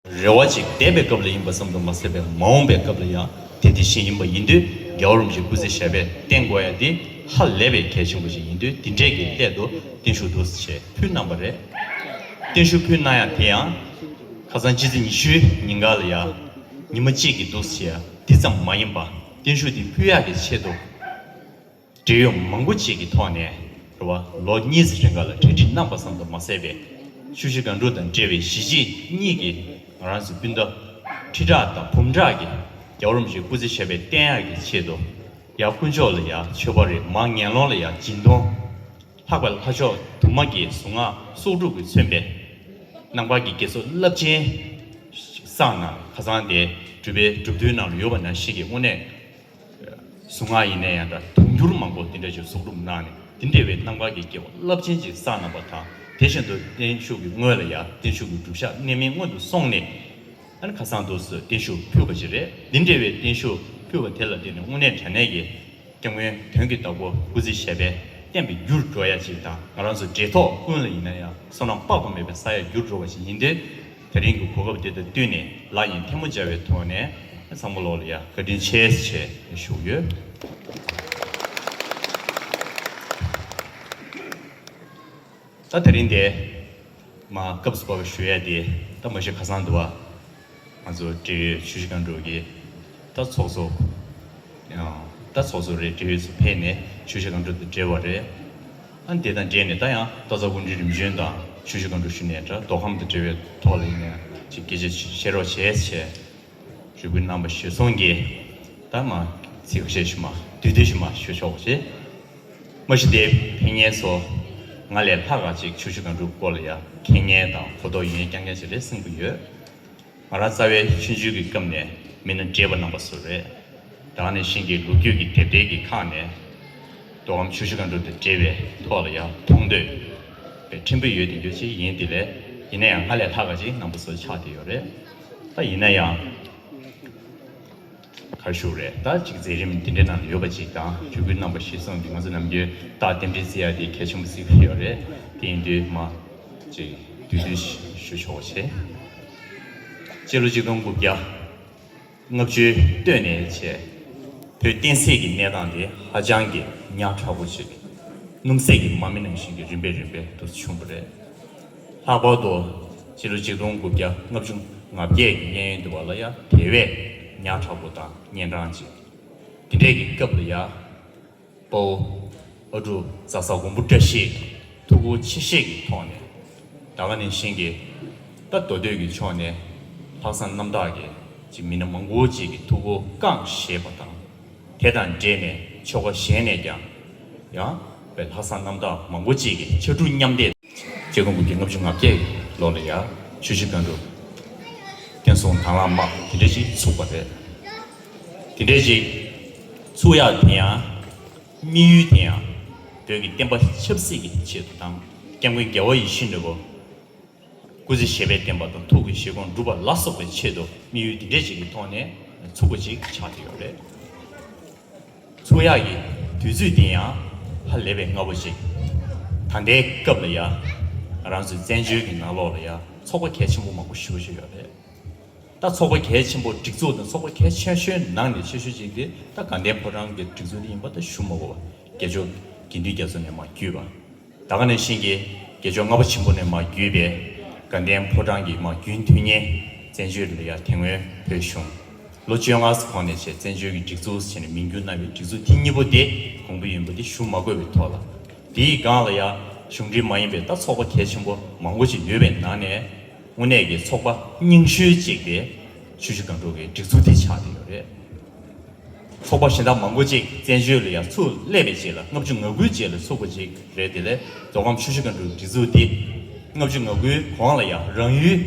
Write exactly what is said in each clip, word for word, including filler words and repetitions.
རེ་བ་ཅིག་འདས་པའི་སྐབས་ལ་ཡིན་པ་ཙམ་དུ་མ་ཟད་པའི་མ་འོངས་པའི་སྐབས་ལ་ཡང་དེ་དེ་བཞིན་ཡིན་པ་ཡིན་དུས། རྒྱལ་བ་རིན་པོ་ཆེ་སྐུ་ཚེ་ཞབས་པད་བརྟན་དགོས་ཡ་དེ་ཧ་ལས་པའི་གལ་ཆེན་པོ་ཞིག་ཡིན་དུས། དེ་འདྲས་ཀྱི་སླད་དུ་བརྟན་བཞུགས་འདུག་སེ་བྱས་ཕུལ་གནང་བ་རེད། བརྟན་བཞུགས་ཕུལ་གནང་ཡ་དེ་ཡང་ཁ་སང་ཕྱི་ཚེས་ཉི་ཤུའི་ཉིན་ག་ལ་ཡ་ཉི་མ་གཅིག་གི་འདུག་སེ་བྱས་ཡ་དེ་ཙམ་མ་ཡིན་པ། བརྟན་བཞུགས་དེ་ཕུལ་ཡག་གི་ཆེད་དུ། འབྲེལ་ཡོད་མང་པོ་ཅིག་གི་ཐོག་ནས་རེད་བ། ལོ་གཉིས་ཙམ་རིང་ག་ལ་གྲ་སྒྲིག་གནང་པ་ཙམ་དུ་མ་ཟད་པའི་ཆུ་བཞི་སྒང་དྲུག་དང་འབྲེལ་བའི་གཞིས་བྱེས་གཉིས་ཀྱིས་ང་རང་ཚོའི་སྤུན་ཟླ་ཁྲི་ཕྲག་དང་འབུམ་ཕྲག་གིས་རྒྱལ་བ་རིན་པོ་ཆེའི་སྐུ་ཚེ་ཞབས་པད་བརྟན་ཡག་གི་ཆེད་དུ། ཡར་དཀོན་མཆོག་ལ་ཡ་མཆོད་པ་རེད། མར་ངན་སློང་ལ་ཡ་སྦྱིན་གཏོང་། ལྷག་པའི་ལྷ་མཆོག་དུ་མ་གི་གཟུངས་སྔགས་གསོག་སྒྲུབ་ཀྱིས་མཚོན་པའི་ནང་པ་གི་དགེ་ཚོགས་རླབས་ཆེན་བསགས་གནང་། ཁ་སང་དེ་སྒྲུབ་པའི་སྒྲུབ་ཐུལ་ནང་ལ་ཡོད་པ་ནང་བཞིན་གྱི་དངོས་གནས། གཟུངས་སྔགས་ཡིན་ན་ཡང་འདྲ། དུང་འགྱུར་མང་པོ་དེ་འདྲ་ཞིག་གསོག་སྒྲུབ་གནང་ནས་དེ་འདྲ་བའི་ནང་པ་གི་དགེ་བ་རླབས་ཆེན་ཅིག་བསགས་གནང་པ་དང་། དེ་བཞིན་དུ་བརྟན་བཞུགས་ཀྱི་སྔོན་ལ་ཡང་བརྟན་བཞུགས་ཀྱི་སྒྲུབ་ཞག་གནད་སྨིན་སྔོན་དུ་སོང་ནས། ཨ་ནི་ཁ་སང་དུ་བརྟན་བཞུགས་ཕུལ་བ་ཞིག་རེད། དེ་འདྲ་བའི་བརྟན་བཞུགས་ཕུལ་བ་དེ་ལ་བརྟེན་ནས་དངོས་གནས་དྲང་གནས་ཀྱི་སྐྱབས་མགོན་དོན་གྱི་བདག་པོ་སྐུ་ཚེ་ཞབས་པད་བརྟན་པའི་རྒྱུར་འགྲོ་ཡ་ཅིག་དང་། ང་རང་ཚོ་འབྲེལ་ཐོགས་ཀུན་ལ་ཡིན་ན་ཡང་བསོད་ནམས་དཔག་ཏུ་མེད་པའི་བསགས་ཡ་རྒྱུར་འགྲོ་བ་ཞིག་ཡིན་དུས། དེ་རིང་གི་གོ་སྐབས་འདི་དང་བསྟུན་ནས་ལག་གཉིས་ཐལ་མོ་སྦྱར་བའི་ཐོག་ནས་ཚང་མ་ལོག་ལ་ཡ་བཀའ་དྲིན་ཆེ་ཞུ་གི་ཡོད། ད་དེ་རིང་དེ་མ་སྐབས་སུ་བབས་པ་ཞུ་ཡ་དེ་ད་མ་གཞི་ཁ་སང་དུ་བ། ང་ཚོ་འབྲེལ་ཡོད་ཆུ་བཞི་སྒང་དྲུག་གི་ད་ཚོགས་གཙོ། ཡང་ད་ཚོགས་གཙོ་རེད། འབྲེལ་ཡོད་ཚོ་ཕེབས་ནས་ཆུ་བཞི་སྒང་དྲུག་དང་འབྲེལ་བ་རེད། ཨ་ནི་དེ་དང་འབྲེལ་ནས་ད་ཡང་སྟག་ཚང་དགོན་སྡེ་རིམ་བྱོན་དང་ཆུ་བཞི་སྒང་དྲུག་ཞུ་ནས་འདྲ། མདོ་ཁམས་དང་འབྲེལ་བའི་ཐོག་ལ་ཡིན་ན་ཅིག་སྐད་ཆ་བཤད་རོགས་བྱས་བྱས། རེ་སྐུལ་གནང་བ་གཞིར་བཟུང་གིས་ད་མ་ཚིག་ཁ་ཤས་ཤིག་མ་བསྡུས་བསྡུས་ཤིག་མ་ཞུ་ཆོག་ཅེས། མ་གཞི་དེ་ཕེབས་མཁན་ཚོ་ང་ལས་ལྷག་ག་ཅིག་ཆུ་བཞི་སྒང་དྲུག་སྐོར་ལ་ཡ་མཁྱེན་མཁན་དང་གོ་རྟོགས་ཡོད་མཁན་རྐྱང་རྐྱང་ཞིག་རེད་བསམ་གྱི་ཡོད། ང་རང་རྩ་བའི་ཆུང་ཆུང་གི་སྐབས་ནས་མི་སྣ་བགྲེས་པ་རྣམ་པ་ཚོ་རེད། ད་ནས་གཞན་གྱི་ལོ་རྒྱུས་ཀྱི་དེབ་ཐེར་གྱི་ཁག་ནས་མདོ་ཁམས་ཆུ་བཞི་སྒང་དྲུག་དང་འབྲེལ་བའི་ཐོག་ལ་ཡང་མཐོང་འདོད་པའི་ཕྲན་བུ་ཡོད་དེ་འགྱོ་ཅིག་ཡིན། དེ་ལས་ཡིན་ན་ཡང་ང་ལས་ལྷག་ག་ཅིག་རྣམ་པ་ཚོ་ཆགས་བསྡད་ཡོད་རེད། ད་ཡིན་ན་ཡང་ག་རེ་ཞུ་རེད། ད་ཅིག་མཛད་རིམ་འདི་འདྲའི་ནང་ལ་ཡོད་པ་ཅིག་དང་། རེ་སྐུལ་གནང་བ་གཞིར་བཟུང་གིས་ང་ཚོ་ནམ་རྒྱུན་རྟགས་རྟེན་འབྲེལ་བརྩི་ཡ་དེ་གལ་ཆེན་པོ་བརྩི་གི་ཡོད་རེད། དེ་ཡིན་དུས་མ་ཅིག་བསྡུས་བསྡུས་ཞུ་ཆོག་བྱས། སྤྱི་ལོ་གཅིག་སྟོང་དགུ་བརྒྱ་ལྔ་བཅུའི་སྟོད་ནས་བྱས། བོད་བསྟན་སྲིད་ཀྱི་གནས་སྟངས་དེ་ཧ་ཅང་གི་ཉག་ཕྲ་པོ་ཞིག་སྣུམ་ཟད་ཀྱི་མ་རྨོས་ནང་བཞིན་གྱི་རིམ་པས་རིམ་པས་འདུ་བྱུང་བ་རེད། ལྷག་པར་དུ་སྤྱི་ལོ་གཅིག་སྟོང་དགུ་བརྒྱ་ལྔ་བཅུ་ང་བརྒྱད་ཀྱི་གཡས་གཡོན་དུ་བ་ལ་ཡང་དེ་བས་ཉག་ཕྲ་པོ་དང་གཉན་འཕྲང་ཅིག་དེ་འདྲའི་གི་སྐབས་ལ་ཡང་། དཔའ་བོ་ཨ་འབྲུག་རྫ་ས་མགོན་པོ་བཀྲ་ཤིས་ཐུགས་ཁུར་ཆེ་བཞེས་ཀྱི་ཐོག་ནས། ད་ག་ནང་བཞིན་གྱི་ད་མདོ་སྟོད་ཀྱི་ཕྱོགས་ནས་ལྷག་བསམ་རྣམ་དག་གི་ཅིག་མི་སྣ་མང་པོ་ཅིག་གིས་ཐུགས་ཁུར་བསྐངས་བཞེས་པ་དང་། དེ་དང་འབྲེལ་ནས་ཕྱོགས་ཁག་གཞན་ནས་ཀྱང་ཡང་བའི་ལྷག་བསམ་རྣམ་དག་མང་པོ་ཅིག་གིས་ཕྱར་གྲུ་མཉམ་འདེགས། གཅིག་སྟོང་དགུ་བརྒྱ་ལྔ་བཅུ་ང་བརྒྱད་ལོ་ལ་ཡང་ཆུ་བཞི་སྒང་དྲུག་བསྟན་སྲུང་དྭང་བླངས་དམག་དེ་འདྲ་ཅིག་ཚུགས་པ་རེད། དེ་འདྲ་ཅིག་ཚུགས་ཡག་དེ་ཡང་། དམིགས་ཡུལ་དེ་ཡང་བོད་ཀྱི་བསྟན་པ་ཆབ་སྲིད་ཀྱི་ཆེད་དུ་དང་། སྐྱབས་མགོན་རྒྱལ་བ་ཡིད་བཞིན་ནོར་བུ་སྐུ་ཚེ་ཞབས་པད་བརྟན་པ་དང་ཐུགས་ཀྱི་བཞེད་དགོངས་འགྲུབ་པ་ལ་སོགས་པའི་ཆེད་དུ་དམིགས་ཡུལ་འདི་འདྲ་ཅིག་གི་ཐོག་ནས་ཚུགས་པ་ཅིག་ཆགས་བསྡད་ཡོད་རེད། ཚུགས་ཡག་གི་དུས་ཚོད་དེ་ཡང་ཧ་ལས་པའི་སྔ་པོ་ཅིག་ད་ལྟའི་སྐབས་ལ་ཡང་ང་རང་ཚོའི་བཙན་བྱོལ་གྱི་ནང་ལོགས་ལ་ཡང་ཚོགས་པ་གལ་ཆེན་པོ་མང་པོ་ཞེ་པོ་ཅིག་ཡོད་རེད། ད་ཚོགས་པ་གལ་ཆེན་པོ་སྒྲིག་འཛུགས་དང་ཚོགས་པ་གལ་ཆེ་ཤོས་ནང་ནས་ཆེ་ཤོས་ཅིག་དེ་ད་དགའ་ལྡན་ཕོ་བྲང་གི་སྒྲིག་འཛུགས་དེ་ཡིན་པ་ད་ཞུ་མ་དགོས་པ། དགེ་ཕྱོགས་དགེ་འདུན་རྒྱ་མཚོ་ནས་མར་བརྒྱུད་པ། ད་ག་ནང་བཞིན་གྱི་དགེ་ཕྱོགས་ལྔ་པ་ཆེན་པོ་ནས་མར་བརྒྱུད་པའི་དགའ་ལྡན་ཕོ་བྲང་གི་མར་རྒྱུན་མཐུད་མཁན་བཙན་བྱོལ་ལ་ཡ་དེ་སྔོན་བོད་གཞུང་ལོ་བཅོ་ལྔ་ཙམ་གོང་ནས་བྱས་བཙན་བྱོལ་གྱི་སྒྲིག་འཛུགས་ཟེར་ནས་མིང་བསྒྱུར་གནང་བའི་སྒྲིག་འཛུགས་དེ་གཉིས་པོ་དེ་གོང་བུ་ཡིན་པ་དེ་ཞུ་མ་དགོས་པའི་ཐོག་ལ། དེའི་སྒང་ལ་ཡ་གཞུང་འབྲེལ་མ་ཡིན་པའི་ད་ཚོགས་པ་གལ་ཆེན་པོ་མང་པོ་ཞིག་ཡོད་པའི་ནང་ནས། དངོས་གནས་ཀྱི་ཚོགས་པ་རྙིང་ཤོས་གཅིག་དེ་ཆུ་བཞི་སྒང་དྲུག་གི་སྒྲིག་འཛུགས་དེ་ཆགས་བསྡད་ཡོད་རེད། ཚོགས་པ་གཞན་དག་མང་པོ་ཅིག་བཙན་བྱོལ་ལ་ཡང་ཚུར་སླེབས་པའི་རྗེས་ལ་ལྔ་བཅུ་ང་དགུའི་རྗེས་ལ་ཚུགས་པ་ཅིག་རེད། དེ་ལས་མདོ་ཁམས་ཆུ་བཞི་སྒང་དྲུག་སྒྲིག་འཛུགས་འདི་ལྔ་བཅུ་ང་དགུའི་གོང་ལ་ཡང་རང་ཡུལ་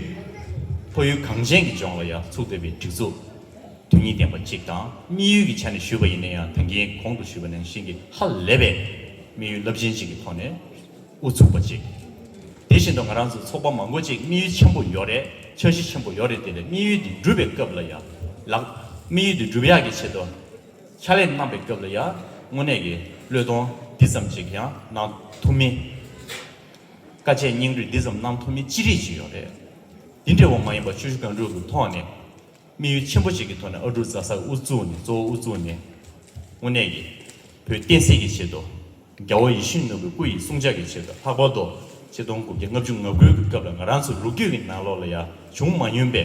ཕ་ཡུལ་གངས་ཅན་གྱི་ལྗོངས་ལ་ཡང་ཚུགས་བསྡད་པའི་སྒྲིག་འཛུགས་དོན་སྙིང་ལྡན་པ་ཅིག་དང་། དམིགས་ཡུལ་གྱི་ཆ་ནས་ཞུས་པ་ཡིན་ན་ཡང་ད་གིན་གོང་དུ་ཞུས་པ་ནང་བཞིན་གྱི་ཧ་ལས་པའི་དམིགས་ཡུལ་རླབས་ཆེན་ཅིག་གི་ཐོག་ནས་དབུ་ཚུགས་པ་ཅིག་དེ་བཞིན་དུ་ང་རང་ཚོ་ཚོགས་པ་མང་པོ་ཅིག་དམིགས་ཡུལ་ཆེན་པོ་ཡོད་རེད། འཆར་གཞི་ཆེན་པོ་ཡོད་རེད། དེ་ལས་དམིགས་ཡུལ་འདི་འགྲུབ་པའི་སྐབས་ལ་ཡང་ལག་དམིགས་ཡུལ་འདི་འགྲུབ་ཡག་གི་ཆེད་དུ་ཕྱག་ལས་གནང་པའི་སྐབས་ལ་ཡང་དངོས་གནས་ཀྱི་བློས་གཏོང་འདི་ཙམ་ཅིག་ཡང་གནང་ཐུབ་མིན། དཀའ་སྤྱད་སྙིང་རུས་འདི་ཙམ་གནང་ཐུབ་མིན་ཅི་རིགས་ཅིག་ཡོད་རེད། འདི་འདྲ་བ་མ་ཡིན་པར་ཆུ་བཞི་སྒང་དྲུག་གི་ཐོག་ནས། དམིགས་ཡུལ་ཆེན་པོ་ཞིག་གི་ཐོག་ནས་ཨ་འབྲུག་རྫ་ས་དབུ་བཙུགས་ནས། གཙོ་བོ་དབུ་བཙུགས་ནས། དངོས་གནས་ཀྱི་བོད་བསྟན་སྲིད་ཀྱི་ཆེད་དུ། རྒྱལ་བ་ཡིད་བཞིན་ནོར་བུའི་སྐུ་ཡི་སྲུང་བྱ་གི་ཆེད་དུ། ལྷག་པར་དུ་ཆིག་སྟོང་དགུ་བརྒྱ་ལྔ་བཅུ་ང་དགུ་གི་སྐབས་ལ། ང་རང་ཚོ་ལོ་རྒྱུས་ཀྱི་ནང་ལོགས་ལ་ཡང་བྱུང་མ་མྱོང་པའི་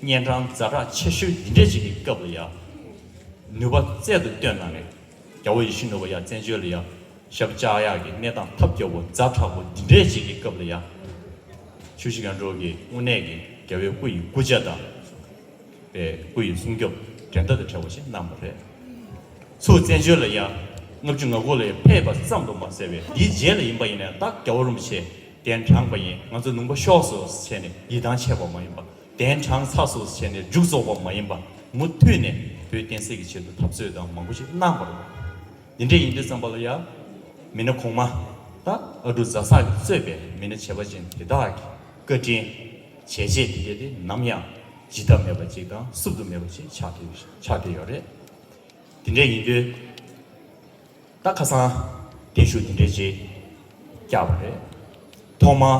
གཉན་འཕྲང་ཛ་དྲག་ཆེ་ཤོས་འདི་འདྲ་ཅིག་གི་སྐབས་ལ་ཡང་། ནུས་པ་རྩལ་དུ་བཏོན་གནང་ནས། རྒྱལ་བ་ཡིད་བཞིན་ནོར་བུ་ཡང་བཙན་བྱོལ་ལ་ཡང་ཞབས་བཅགས་ཡག་གི་གནས་སྟངས་ཐབས་སྐྱོ་བོ་ཛ་དྲག་པོ་འདི་འདྲའི་ཅིག་གི་སྐབས་ལ་ཡང་། ཆུ་བཞི་སྒང་དྲུག་གི་དངོས་གནས་ཀྱི་རྒྱལ་བའི་སྐུ་ཡི་སྐུ་ཕྱྭ་དང་། པའི་སྐུ་ཡི་སྲུང་སྐྱོབ་འགྲན་ཟླ་དང་བྲལ་བ་ཞིག་གནང་བ་རེད། ཚུར་བཙན་བྱོལ་ལ་ཡང་ལྔ་བཅུ་ང་དགུ་ལ་ཡང་ཕེབས་པ་ཙམ་དུ་མ་ཟད་པའི་འདིའི་རྗེས་ལ་ཡིན་པ་ཡིན་ན། ད་རྒྱལ་བ་རིན་པོ་ཆེ་གདན་དྲངས་པ་ཡིན། ང་ཚོ་ལུང་པ་ཤོར་སོང་ཟེར་ནས་ཡིད་ཐང་ཆད་པ་མ་ཡིན་པ། གདན་དྲངས་ཚར་སོང་ཟེར་ནས་མཇུག་རྫོགས་པ་མ་ཡིན་པ། མུ་མཐུད་ནས་བོད་བསྟན་སྲིད་ཀྱི་ཆེད་དུ་འཐབ་རྩོད་དང་མང་པོ་ཞིག་གནང་བ་རེད། འདི་འདྲ་ཡིན་དུས་ཙམ་པ་ལ་ཡང་། མི་སྣ་གོང་མ། ད་ཨ་འབྲུག་རྫ་ས་གིས་གཙོས་པའི་མི་སྣ་བྱེ་བ་ཅན་དེ་དག་གི་བཀའ་དྲིན། བྱས་རྗེས་དེ་གས་དེ་ནམ་ཡང་བརྗེད་ཐབས་མེད་པ་ཅིག་དང་བསུབ་ཐབས་མེད་པ་ཅིག་ཆགས་བསྡད་ཆགས་བསྡད་ཡོད་རེད། དེ་འདྲ་ཡིན་དུས། ད་ཁ་སང་བརྟན་བཞུགས་དེ་འདྲ་ཅིག་བསྐྱངས་པ་རེད། ཐོག་མར་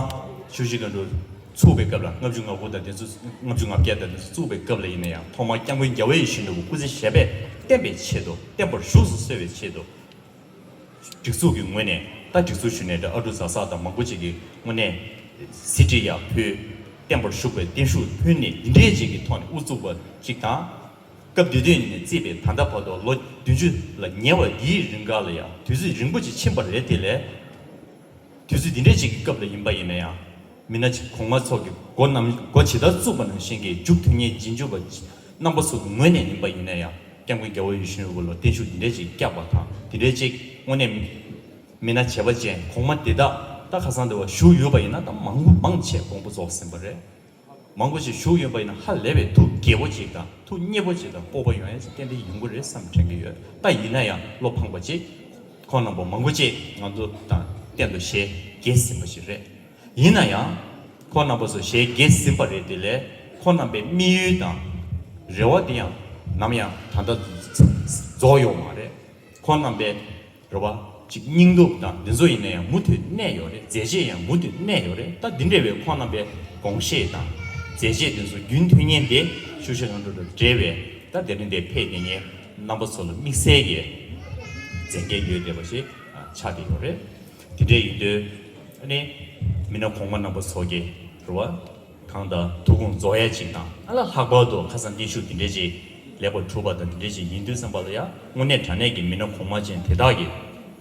ཆུ་བཞི་སྒང་དྲུག་ཚུགས་པའི་སྐབས་ལ། ལྔ་བཅུ་ང་དགུ་དང་དེ་ཚོ། ལྔ་བཅུ་ང་བརྒྱད་དང་དེ་ཚོ་ཚུགས་པའི་སྐབས་ལ་ཡིན་ན་ཡང་། ཐོག་མར་སྐྱབས་མགོན་རྒྱལ་བ་ཡིད་བཞིན་ནོར་བུ་སྐུ་ཚེ་ཞབས་པད་བརྟན་པའི་ཆེད་དུ། བརྟན་པར་བཞུགས་སུ་གསོལ་བའི་ཆེད་དུ། སྒྲིག་འཛུགས་ཀྱི་ངོས་ནས། ད་སྒྲིག་འཛུགས་ཞུས་ནས་ད་ཨ་འབྲུག་རྫ་ས་དང་མང་པོ་ཅིག་གི་དངོས་གནས་གཟི་བརྗིད་ཡར་ཕུལ། བརྟན་པར་བཞུགས་པའི་བརྟན་བཞུགས་ཕུལ་ནས། འདི་འདྲའི་ཅིག་གི་ཐོག་ནས་དབུ་བཙུགས་པ་ཅིག་དང་། སྐབས་དེ་དུས་ནས་བརྩིས་པའི་ད་ལྟ་བར་དུ་ལོ་བདུན་ཅུ་ལ་ཉེ་བ་འདིའི་རིང་ག་ལ་ཡང་། དུས་ཚོད་རིང་པོ་ཅིག་ཕྱིན་པ་རེད་དེ་ལས། དུས་ཚོད་འདི་འདྲའི་ཅིག་གི་སྐབས་ལ་ཡིན་པ་ཡིན་ན་ཡང་། མི་སྣ་ཅིག་གོང་མ་ཚོ་གི་འགོ་རྣམ། འགོ་ཇི་ལྟར་བཙུགས་པ་ནང་བཞིན་གྱི་མཇུག་མཐུད་མཁན་རྗེས་འཇུག་པ་རྣམ་པ་ཚོ་གི་ངོས་ནས་ཡིན་པ་ཡིན་ན་ཡང་། སྐྱབས་མགོན་རྒྱལ་བ་ཡིད་བཞིན་ནོར་བུ་ལ་བརྟན་བཞུགས་འདི་འདྲའི་ཅིག་བསྐྱངས་པ་དང་། འདི་འདྲའི་ཅིག་དངོས་གནས་མི་སྣ་བྱེ་བ་ཅན་གོང་མ་དེ་དག་ད་ཁ་སང་དེ་བ་བཞུགས་ཡོད་པ་ཡིན་ན། ད་མང་པོ་མང་ཆེ་དགོངས་པ་རྫོགས་ཟིན་པ་རེད། མང་པོ་ཞིག་བཞུགས་ཡོད་པ་ཡིན་ན། ཧ་ལས་པའི་ཐུགས་དགྱེས་པོ་ཅིག་དང་ཐུགས་མཉེས་པོ་ཅིག་དང་སྤོབས་པ་ཡོང་ཡ་ཅིག་ཏན་ཏན་ཡོང་གི་རེད་བསམ་དྲན་གྱི་ཡོད། ད་ཡིན་ན་ཡང་བློ་ཕངས་པ་ཅིག་ཁོང་རྣམ་པ་མང་པོ་ཅིག་ང་ཚོ་དང་གཏན་དུ་ཞལ་གྱེས་ཟིན་པ་ཞིག་རེད། ཡིན་ན་ཡང་ཁོང་རྣམ་པ་ཚོ་ཞལ་གྱེས་ཟིན་པ་རེད་དེ་ལས། ཁོང་རྣམ་པའི་དམིགས་ཡུལ་དང་རེ་བ་དེ་ཡང་ནམ་ཡང་ད་ལྟ་རྫོགས་ཡོད་མ་རེད། ཁོང་རྣམ་པའི་རེ་བ་ཅིག་སྙིང་སྟོབས་དང་འདི་ཚོ་ཡིན་ན་ཡང་མུ་མཐུད་གནས་ཡོད་རེད། མཛད་རྗེས་ཡང་མུ་མཐུད་གནས་ཡོད་རེད། ད་འདི་འདྲ་བའི་ཁོང་རྣམ་པའི་དགོངས་བཞེད་དང་མཛད་རྗེས་དེ་ཚོ་རྒྱུན་མཐུད་མཁན་དེ། ཆུ་བཞི་སྒང་དྲུག་དང་འབྲེལ་བའི་ད་དེ་རིང་འདིར་ཕེབས་བསྡད་མཁན་རྣམ་པ་ཚོ་ལ་དམིགས་བསལ་གྱི་མཛད་འགན་ཡོད་བསྡད་པ་ཞིག་ཆགས་བསྡད་ཡོད་རེད། དེ་འདྲ་ཡིན་དུས་ཨ་ནི་མི་སྣ་གོང་མ་རྣམ་པ་ཚོ་གི་རེ་བ་གང་དང་ཐུགས་དགོངས་རྫོགས་ཡ་ཅིག་དང་། ཨ་ལ་ལྷག་པར་དུ་ཁ་སང་བརྟན་བཞུགས་འདི་འདྲ་ཅིག་ལེགས་པར་གྲུབ་པ་དང་འདི་འདྲ་ཅིག་ཡིན་དུས་ཙམ་པ་ལ་ཡང་། དངོས་གནས་དྲང་གནས་ཀྱི་མི་སྣ་གོང་མ་ཅན་དེ་དག་གི་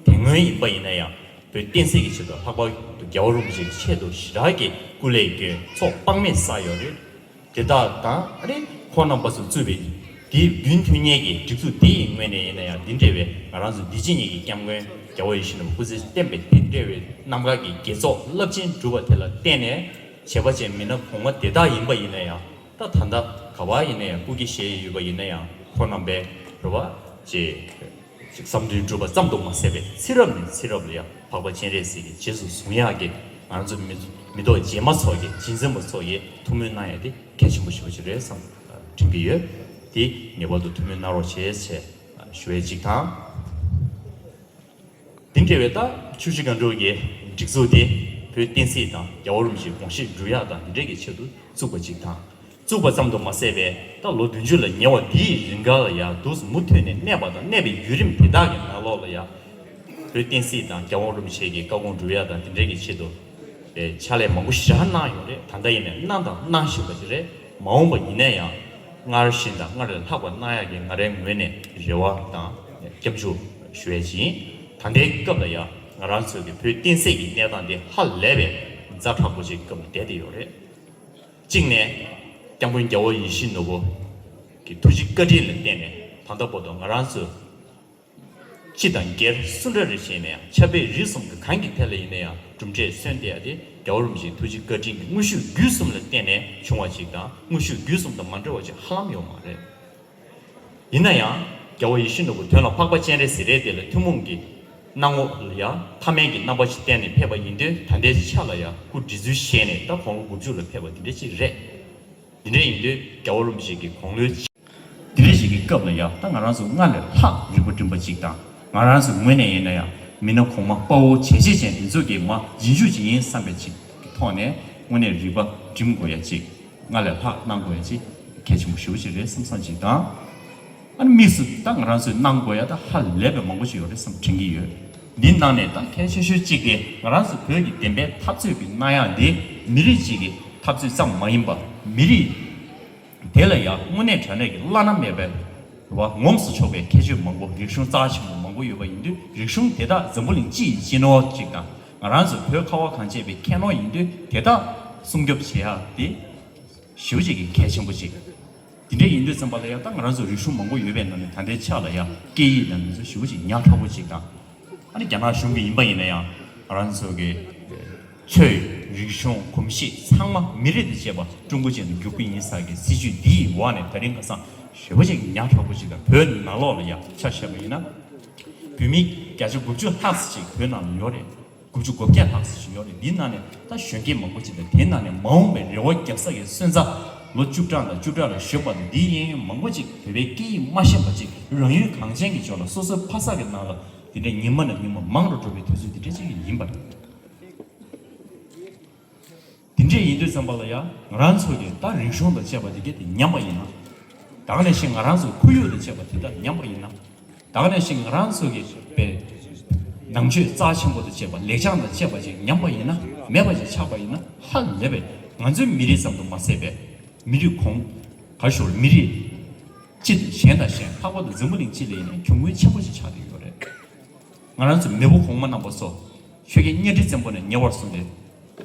དེ་སྔོན་ཡིན་པ་ཡིན་ན་ཡང་། བོད་བསྟན་སྲིད་ཀྱི་ཆེད་དུ། ལྷག་པར་དུ་རྒྱལ་བ་རིན་པོ་ཆེ་གི་ཆེད་དུ་ཞེ་དྲག་གི་སྐུ་ལས་བསྐྱོན། ཚོགས་དཔག་མེད་བསགས་ཡོད་རེད། དེ་དག་དང་ཨ་ནི་ཁོང་རྣམ་པ་ཚོ་གཙོས་པའི་དེའི་རྒྱུན་མཐུད་མཁན་གྱི་སྒྲིག་འཛུགས་དེ་ཡི་ངོས་ནས་ཡིན་ན་ཡང་། འདི་འདྲ་བའི་ང་རང་ཚོ་འདི་ཕྱི་གཉིས་ཀྱི་སྐྱབས་མགོན་རྒྱལ་བ་ཡིད་བཞིན་ནོར་བུ་སྐུ་ཚེ་བརྟན་པའི་དེ་འདྲ་བའི་རྣམ་དཀར་གྱི་དགེ་ཚོགས་རླབས་ཆེན་གྲུབ་པ་དེ་ལ་བརྟེན་ནས། བྱས་པ་ཅན་མི་སྣ་གོང་མ་དེ་དག་ཡིན་པ་ཡིན་ན་ཡང་། ད་ད་ལྟ་ག་པར་ཡིན་ན་ཡང་སྐུ་སྐྱེ་བཞེས་ཡོད་པ་ཡིན་ན་ཡང་། ཁོང་རྣམ་པའི་རེ་བ་ཅེས་བསམ་དོན་འགྲུབ་པ་ཙམ་དུ་མ་ཟད་པའི་ཚེ་རབས་ནས་ཚེ་རབས་ལ་ཡང་འཕགས་པ་སྤྱན་རས་གཟིགས་ཀྱིས་རྗེས་སུ་བཟུང་ཡག་གི་ང་ཚོ་མི་མི་ཐོག་རྗེས་མ་ཚོ་གི་རྗེས་འཛིན་པ་ཚོ་གི་ཐུགས་སྨོན་གནང་ཡ་དེ་གལ་ཆེན་པོ་ཞེ་པོ་ཅིག་རེད་བསམ་དྲན་གྱི་ཡོད། དེ་ངེས་པར་དུ་ཐུགས་སྨོན་གནང་རོགས་བྱེད་ཅེས་ཞུ་ཡ་གཅིག་དང་། དེ་འབྲེལ་བའི་ད་ཆུ་བཞི་སྒང་དྲུག་གི་སྒྲིག་འཛུགས་དེ་བོད་བསྟན་སྲིད་དང་རྒྱལ་བ་རིན་པོ་ཆེའི་དགོངས་བཞེད་སྒྲུབ་ཡག་དང་འདི་འདྲའི་གི་ཆེད་དུ་བཙུགས་པ་གཅིག་དང་། བཙུགས་པ་ཙམ་དུ་མ་ཟད་པའི་ད་ལོ་བདུན་ཅུ་ལ་ཉེ་བ་འདིའི་རིང་ག་ལ་ཡང་དུས་སུ་མུ་མཐུད་ནས་གནས་པ་དང་། གནས་པའི་བརྒྱུད་རིམ་དེ་དག་གི་ནང་ལོགས་ལ་ཡང་བོད་བསྟན་སྲིད་དང་རྒྱལ་བ་རིན་པོ་ཆེ་གི་བཀའ་དགོངས་སྒྲུབ་ཡག་དང་འདི་འདྲའི་གི་ཆེད་དུ་པའི་ཕྱག་ལས་མང་པོ་ཞེ་དྲག་གནང་ཡོད་རེད། ད་ལྟ་ཡིན་ནའི་གནང་དང་གནང་བཞིན་པ་ཞིག་རེད། མ་འོངས་པ་ཡིན་ན་ཡང་སྔར་བཞིན་དང་སྔར་ལས་ལྷག་པ་གནང་ཡག་གི་ང་རའི་ངོས་ནས་རེ་བ་དང་སྐྱབས་འཇུག་ཞུ་ཡས་ཅིག་ཡིན། ད་ལྟའི་སྐབས་ལ་ཡང་ང་རང་ཚོའི་གི་བོད་བསྟན་སྲིད་ཀྱི་གནས་སྟངས་འདི་ཧ་ལས་པའི་ཛ་དྲག་པོ་ཞིག་གི་སྐབས་ལ་བསྡད་དེ་ཡོད་རེད། གཅིག་ནས་སྐྱབས་མགོན་རྒྱལ་བ་ཡིད་བཞིན་ནོར་བུ་གི་ཐུགས་རྗེ་བཀའ་དྲིན་ལ་བརྟེན་ནས་ད་ལྟ་བར་དུ་ང་རང་ཚོ་སྤྱི་དང་སྒེར་སུ་འདྲ་རེ་བྱས་ན་ཡང་། ཆབ་དཔལ་རིག་གསུམ་གྱི་གང་གི་ཐད་ལ་ཡིན་ན་ཡང་གྲུབ་འབྲས་སོན་ཏེ་ཡ་དེ་རྒྱལ་བ་རིན་པོ་ཆེའི་ཐུགས་རྗེ་བཀའ་དྲིན་གྱི་དངོས་ཤུགས་བརྒྱུད་གསུམ་ལ་བརྟེན་ནས་བྱུང་བ་ཞིག་དང་། དངོས་ཤུགས་བརྒྱུད་གསུམ་དང་མ་འབྲེལ་བ་ཞིག་ཧ་ལམ་ཡོད་མ་རེད། ཡིན་ན་ཡང་རྒྱལ་བ་ཡིད་བཞིན་ནོར་བུ་དོན་ལ་འཕགས་པ་སྤྱན་རས་གཟིགས་རེད་དེ་ལ་ཐུན་མོང་གི་སྣང་ངོ་ལ་ཡང་ཐ་མལ་གྱི་རྣམ་པ་ཞིག་བསྟན་ནས་ཕེབས་པ་ཡིན་དུས། ད་ལྟའི་ཆ་ལ་ཡང་སྐུ་བྲི་ཚུལ་བཞེས་ནས་ད་དགུང་ལོ་དགུ་བཅུ་ལ་ཕེབས་པ་འདི་འདྲ་ཅིག་རེད། འདི་འདྲ་ཡིན་དུས་རྒྱལ་བ་རིན་པོ་ཆེ་གི་དགུང་ལོའི་དེ་འདྲ་ཞིག་གི་སྐབས་ལ་ཡང་ད་ང་རང་ཚོ་སྔར་ལས་ལྷག་རིག་པ་སྒྲིམ་པ་ཅིག་དང་། ང་རང་ཚོའི་ངོས་ནས་ཡིན་ན་ཡང་མི་སྣ་གོང་མ་དཔའ་བོ་བྱས་རྗེས་ཅན་དེ་ཚོ་གི་མར་རྗེས་འཇུག་ཅིག་ཡིན་བསམ་པའི་ཅིག་གི་ཐོག་ནས་དངོས་གནས་རིག་པ་སྒྲིམ་དགོས་ཡ་ཅིག་ སྔར་ལས་ལྷག་གནང་དགོས་ཡ་ཅིག་གལ་ཆེན་པོ་ཞེ་པོ་ཅིག་རེད་བསམ་བསམ་ཅིག་དང་། ཨ་ནི་དམིགས་སུ་ད་ང་རང་ཚོས་གནང་དགོས་ཡ་ད་ཧ་ལས་པའི་མང་པོ་ཞིག་ཡོད་རེད་བསམ་དྲན་གྱི་ཡོད། འདི་ནང་ནས་ད་གལ་ཆེ་ཤོས་གཅིག་དེ་ང་རང་ཚོ་བོད་ཀྱི་བདེན་པའི་འཐབ་རྩོད་ཀྱི་གནང་ཡ་འདི་མི་རིགས་གཅིག་གི་འཐབ་རྩོད་ཙམ་མ་ཡིན་པ། མི་རིགས་དེ་ལ་ཡང་དངོས་གནས་དྲང་གནས་ཀྱི་བླ་ན་མེད་པའི་རེ་བ་ངོམས་སུ་ཆོག་པའི་ཁྱད་ཆོས་མང་པོ། རིག་གཞུང་རྩ་ཆེན་པོ་མང་པོ་ཡོད་པ་ཡིན་དུས། རིག་གཞུང་དེ་དག་འཛམ་བུ་གླིང་སྤྱི་ཡི་སྤྱི་ནོར་གཅིག་དང་། ང་རང་ཚོ་བོད་ཁ་བ་གངས་ཅན་པའི་ཁྱད་ནོར་ཡིན་དུས། དེ་དག་སྲུང་སྐྱོབ་བྱེད་ཡ་དེ་ཞེ་པོ་ཅིག་གི་གལ་ཆེན་པོ་ཅིག་དེ་འདྲ་ཡིན་དུས་ཙམ་པ་ལ་ཡང་ད་ང་རང་ཚོ་རིག་གཞུང་མང་པོ་ཡོད་པའི་ནང་ནས་ད་ལྟའི་ཆ་ལ་ཡང་སྐད་ཡིག་དང་མི་ཚོ་ཞེ་པོ་ཅིག་ཉག་ཕྲ་པོ་ཅིག་དང་། ཨ་ནི་རྒྱ་ནག་གཞུང་གི་ཡིན་པ་ཡིན་ན་ཡང་ང་རང་ཚོ་གི་ཆོས་རིག་གཞུང་གོམས་གཤིས་ཚང་མ་མི་རིགས་དང་བཅས་པ་ཀྲུང་གོ་ཅན་དུ་འགྱུར་གི་ཡིན་ཟེར་གི་སྲིད་ཇུས་འདིའི་འོག་ནས་ད་རིང་ཁ་སང་ཞེ་པོ་ཅིག་ཉག་ཕྲ་པོ་ཅིག་དང་། བོད་ནང་ལོགས་ལ་ཡང་ཆ་བཞག་པ་ཡིན་ན་བོད་མི་བརྒྱ་ཆ་དགུ་བཅུ་ལྷག་ཙམ་ཅིག་བོད་ནང་ལ་ཡོད་རེད། དགུ་བཅུ་གོ་བརྒྱད་ལྷག་ཙམ་ཞིག་ཡོད་རེད། འདིའི་ནང་ནས་ད་གཞོན་སྐྱེས་མང་པོ་ཅིག་དང་། དེའི་ནང་ནས་མ་འོངས་པའི་རེ་བ་རྒྱབ་ས་གི་སོན་རྩ་ལོ་བཅུ་ཕྲག་དང་བཅུ་ཕྲག་ལ་བཞུགས་པ་དང་། འདིའི་གཡས་གཡོན་མང་པོ་ཅིག་བོད་པའི་སྐད་ཡིག་མ་ཤེས་པ་ཅིག་རང་ཡུལ་གངས་ཅན་གྱི་ཕྱོགས་ལ་སོ་སོའི་ཕ་ས་གི་ནང་ལ་དེ་འདྲའི་ཉི་མ་ནས་ཉི་མ་མང་རུ་འགྲོ་བའི་དུས་ཚོད་དེ་འདྲ་ཅིག་ཡིན་པ་རེད། དེ་འདྲས་ཡིན་དུས་ཙམ་པ་ལ་ཡང་ང་རང་ཚོ་གི་ད་རིག་གཞུང་དང་བཅས་པ་དེ་གས་དེ་ཉམས་པ་ཡིན་ན། ད་ག་ནང་བཞིན་ང་རང་ཚོ་ཁོར་ཡུག་དང་བཅས་པ་དེ་དག་ཉམས་པ་ཡིན་ན། ད་ག་ནང་བཞིན་ང་རང་ཚོ་གི་པའི་ནང་ཆོས་རྩ་ཆེན་པོ་དང་བཅས་པ། ལེགས་བྱང་དང་བཅས་པ་ཅིག་ཉམས་པ་ཡིན་ན། མེད་པ་ཅིག་ཆགས་པ་ཡིན་ན། ཧ་ལས་པའི་ང་ཚོའི་མི་རིགས་ཙམ་དུ་མ་ཟད་པའི་མི་རིགས་གོང་ག་ཞོར་མི་རིགས་སྤྱི་གཞན་དང་གཞན། ལྷག་པར་དུ་འཛམ་བུ་གླིང་སྤྱི་ལ་ཡིན་ན་གྱོང་གུན་ཆེན་པོ་ཞིག་ཆགས་བསྡད་ཡོད་རེད། ང་རང་ཚོ་མེས་པོ་གོང་མ་རྣམ་པ་ཚོ། ཆོས་རྒྱལ་གཉའ་ཁྲི་བཙན་པོ་ནས་ཉེ་བར་བཟུང་སྟེ།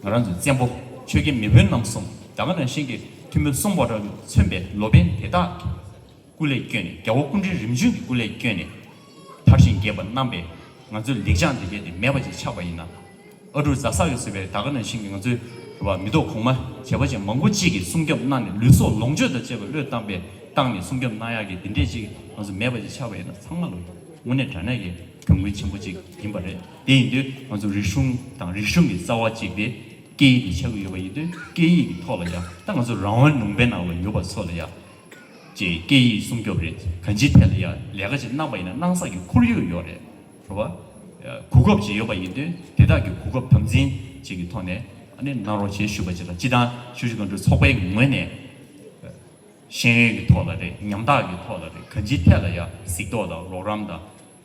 ང་རང་ཚོའི་བཙན་པོ་ཆོས་རྒྱལ་མེས་དབོན་རྣམ་གསུམ། ད་ག་ནང་བཞིན་གྱི་ཐུ་མི་སུམ་པ་ར་མཚོན་པའི་ལོ་པཎ་དེ་དག་གི་སྐུ་ལས་བསྐྱོན་ནས། རྒྱལ་བ་སྐུ་ཕྲེང་རིམ་བྱོན་གྱི་སྐུ་ལས་བསྐྱོན་ནས་དར་ཞིང་རྒྱས་པ་གནང་བའི་ང་ཚོའི་ལེགས་བྱང་དེ་གས་དེ་མེད་པ་ཅིག་ཆགས་པ་ཡིན་ན། ཨ་འབྲུག་རྫ་ས་གིས་བཟོས་པའི་ད་ག་ནང་བཞིན་གྱི་ང་ཚོའི་རེད་པ། མི་ཐོག་གོང་མ་བྱེས་པ་ཅན་མང་པོ་ཅིག་གིས་སྲུང་སྐྱོབ་གནང་ནས། ལུས་སྲོག་ལོངས་སྤྱོད་དང་བཅས་པ་བློས་བཏང་པའི་བཏང་ནས་སྲུང་སྐྱོབ་གནང་ཡག་གི་དེ་འདྲས་ཅིག་ང་ཚོ་མེད་པ་ཅིག་ཆགས་པ་ཡིན་ན། ཚང་མ་ལོ་དངོས་གནས་དྲང་གནས་ཀྱི་གྱོང་གུན་ཆེན་པོ་ཅིག་ཡིན་པ་རེད། དེ་ཡིན་དུས་ང་ཚོ་རིག་གཞུང་དང་། རིག་གཞུང་གི་རྩ་བ་གཅིག་དེ་སྐད་ཡིག་དེ་ཆགས་ཀྱི་ཡོད་པ་ཡིན་དུས། སྐད་ཡིག་གི་ཐོག་ལ་ཡ་ད་ང་ཚོ་རང་དབང་ལུང་པའི་ནང་ལ་ཡོད་པ་ཚོ་ལ་ཡ་ཅིག་སྐད་ཡིག་སྲུང་སྐྱོབ་རེད། གང་ཅིའི་ཐད་ལ་ཡ་ལས་ཀ་ཅིག་གནང་པ་ཡིན་ན་གནང་ས་ཀྱི་ཁོར་ཡུག་ཡོད་རེད། རེད་པ། གོ་སྐབས་ཅིག་ཡོད་པ་ཡིན་དུས། དེ་དག་གི་གོ་སྐབས་དམ་འཛིན་ཅིག་གི་ཐོག་ནས་ཨ་ནི་གནང་རོགས་བྱེད་ཞུ་བ་ཅིག་དང་། སྤྱིར་བཏང་ཆུ་བཞི་སྒང་དྲུག་ཚོགས་པའི་ངོས་ནས་ཤེས་ཡོན་གྱི་ཐོག་ལ་རེད། ཉམ་ཐག་གི་ཐོག་ལ་རེད། གང་ཅིའི་ཐད་ལ་ཡ་གཟིགས་རྟོག་དང་རོགས་རམ་དང་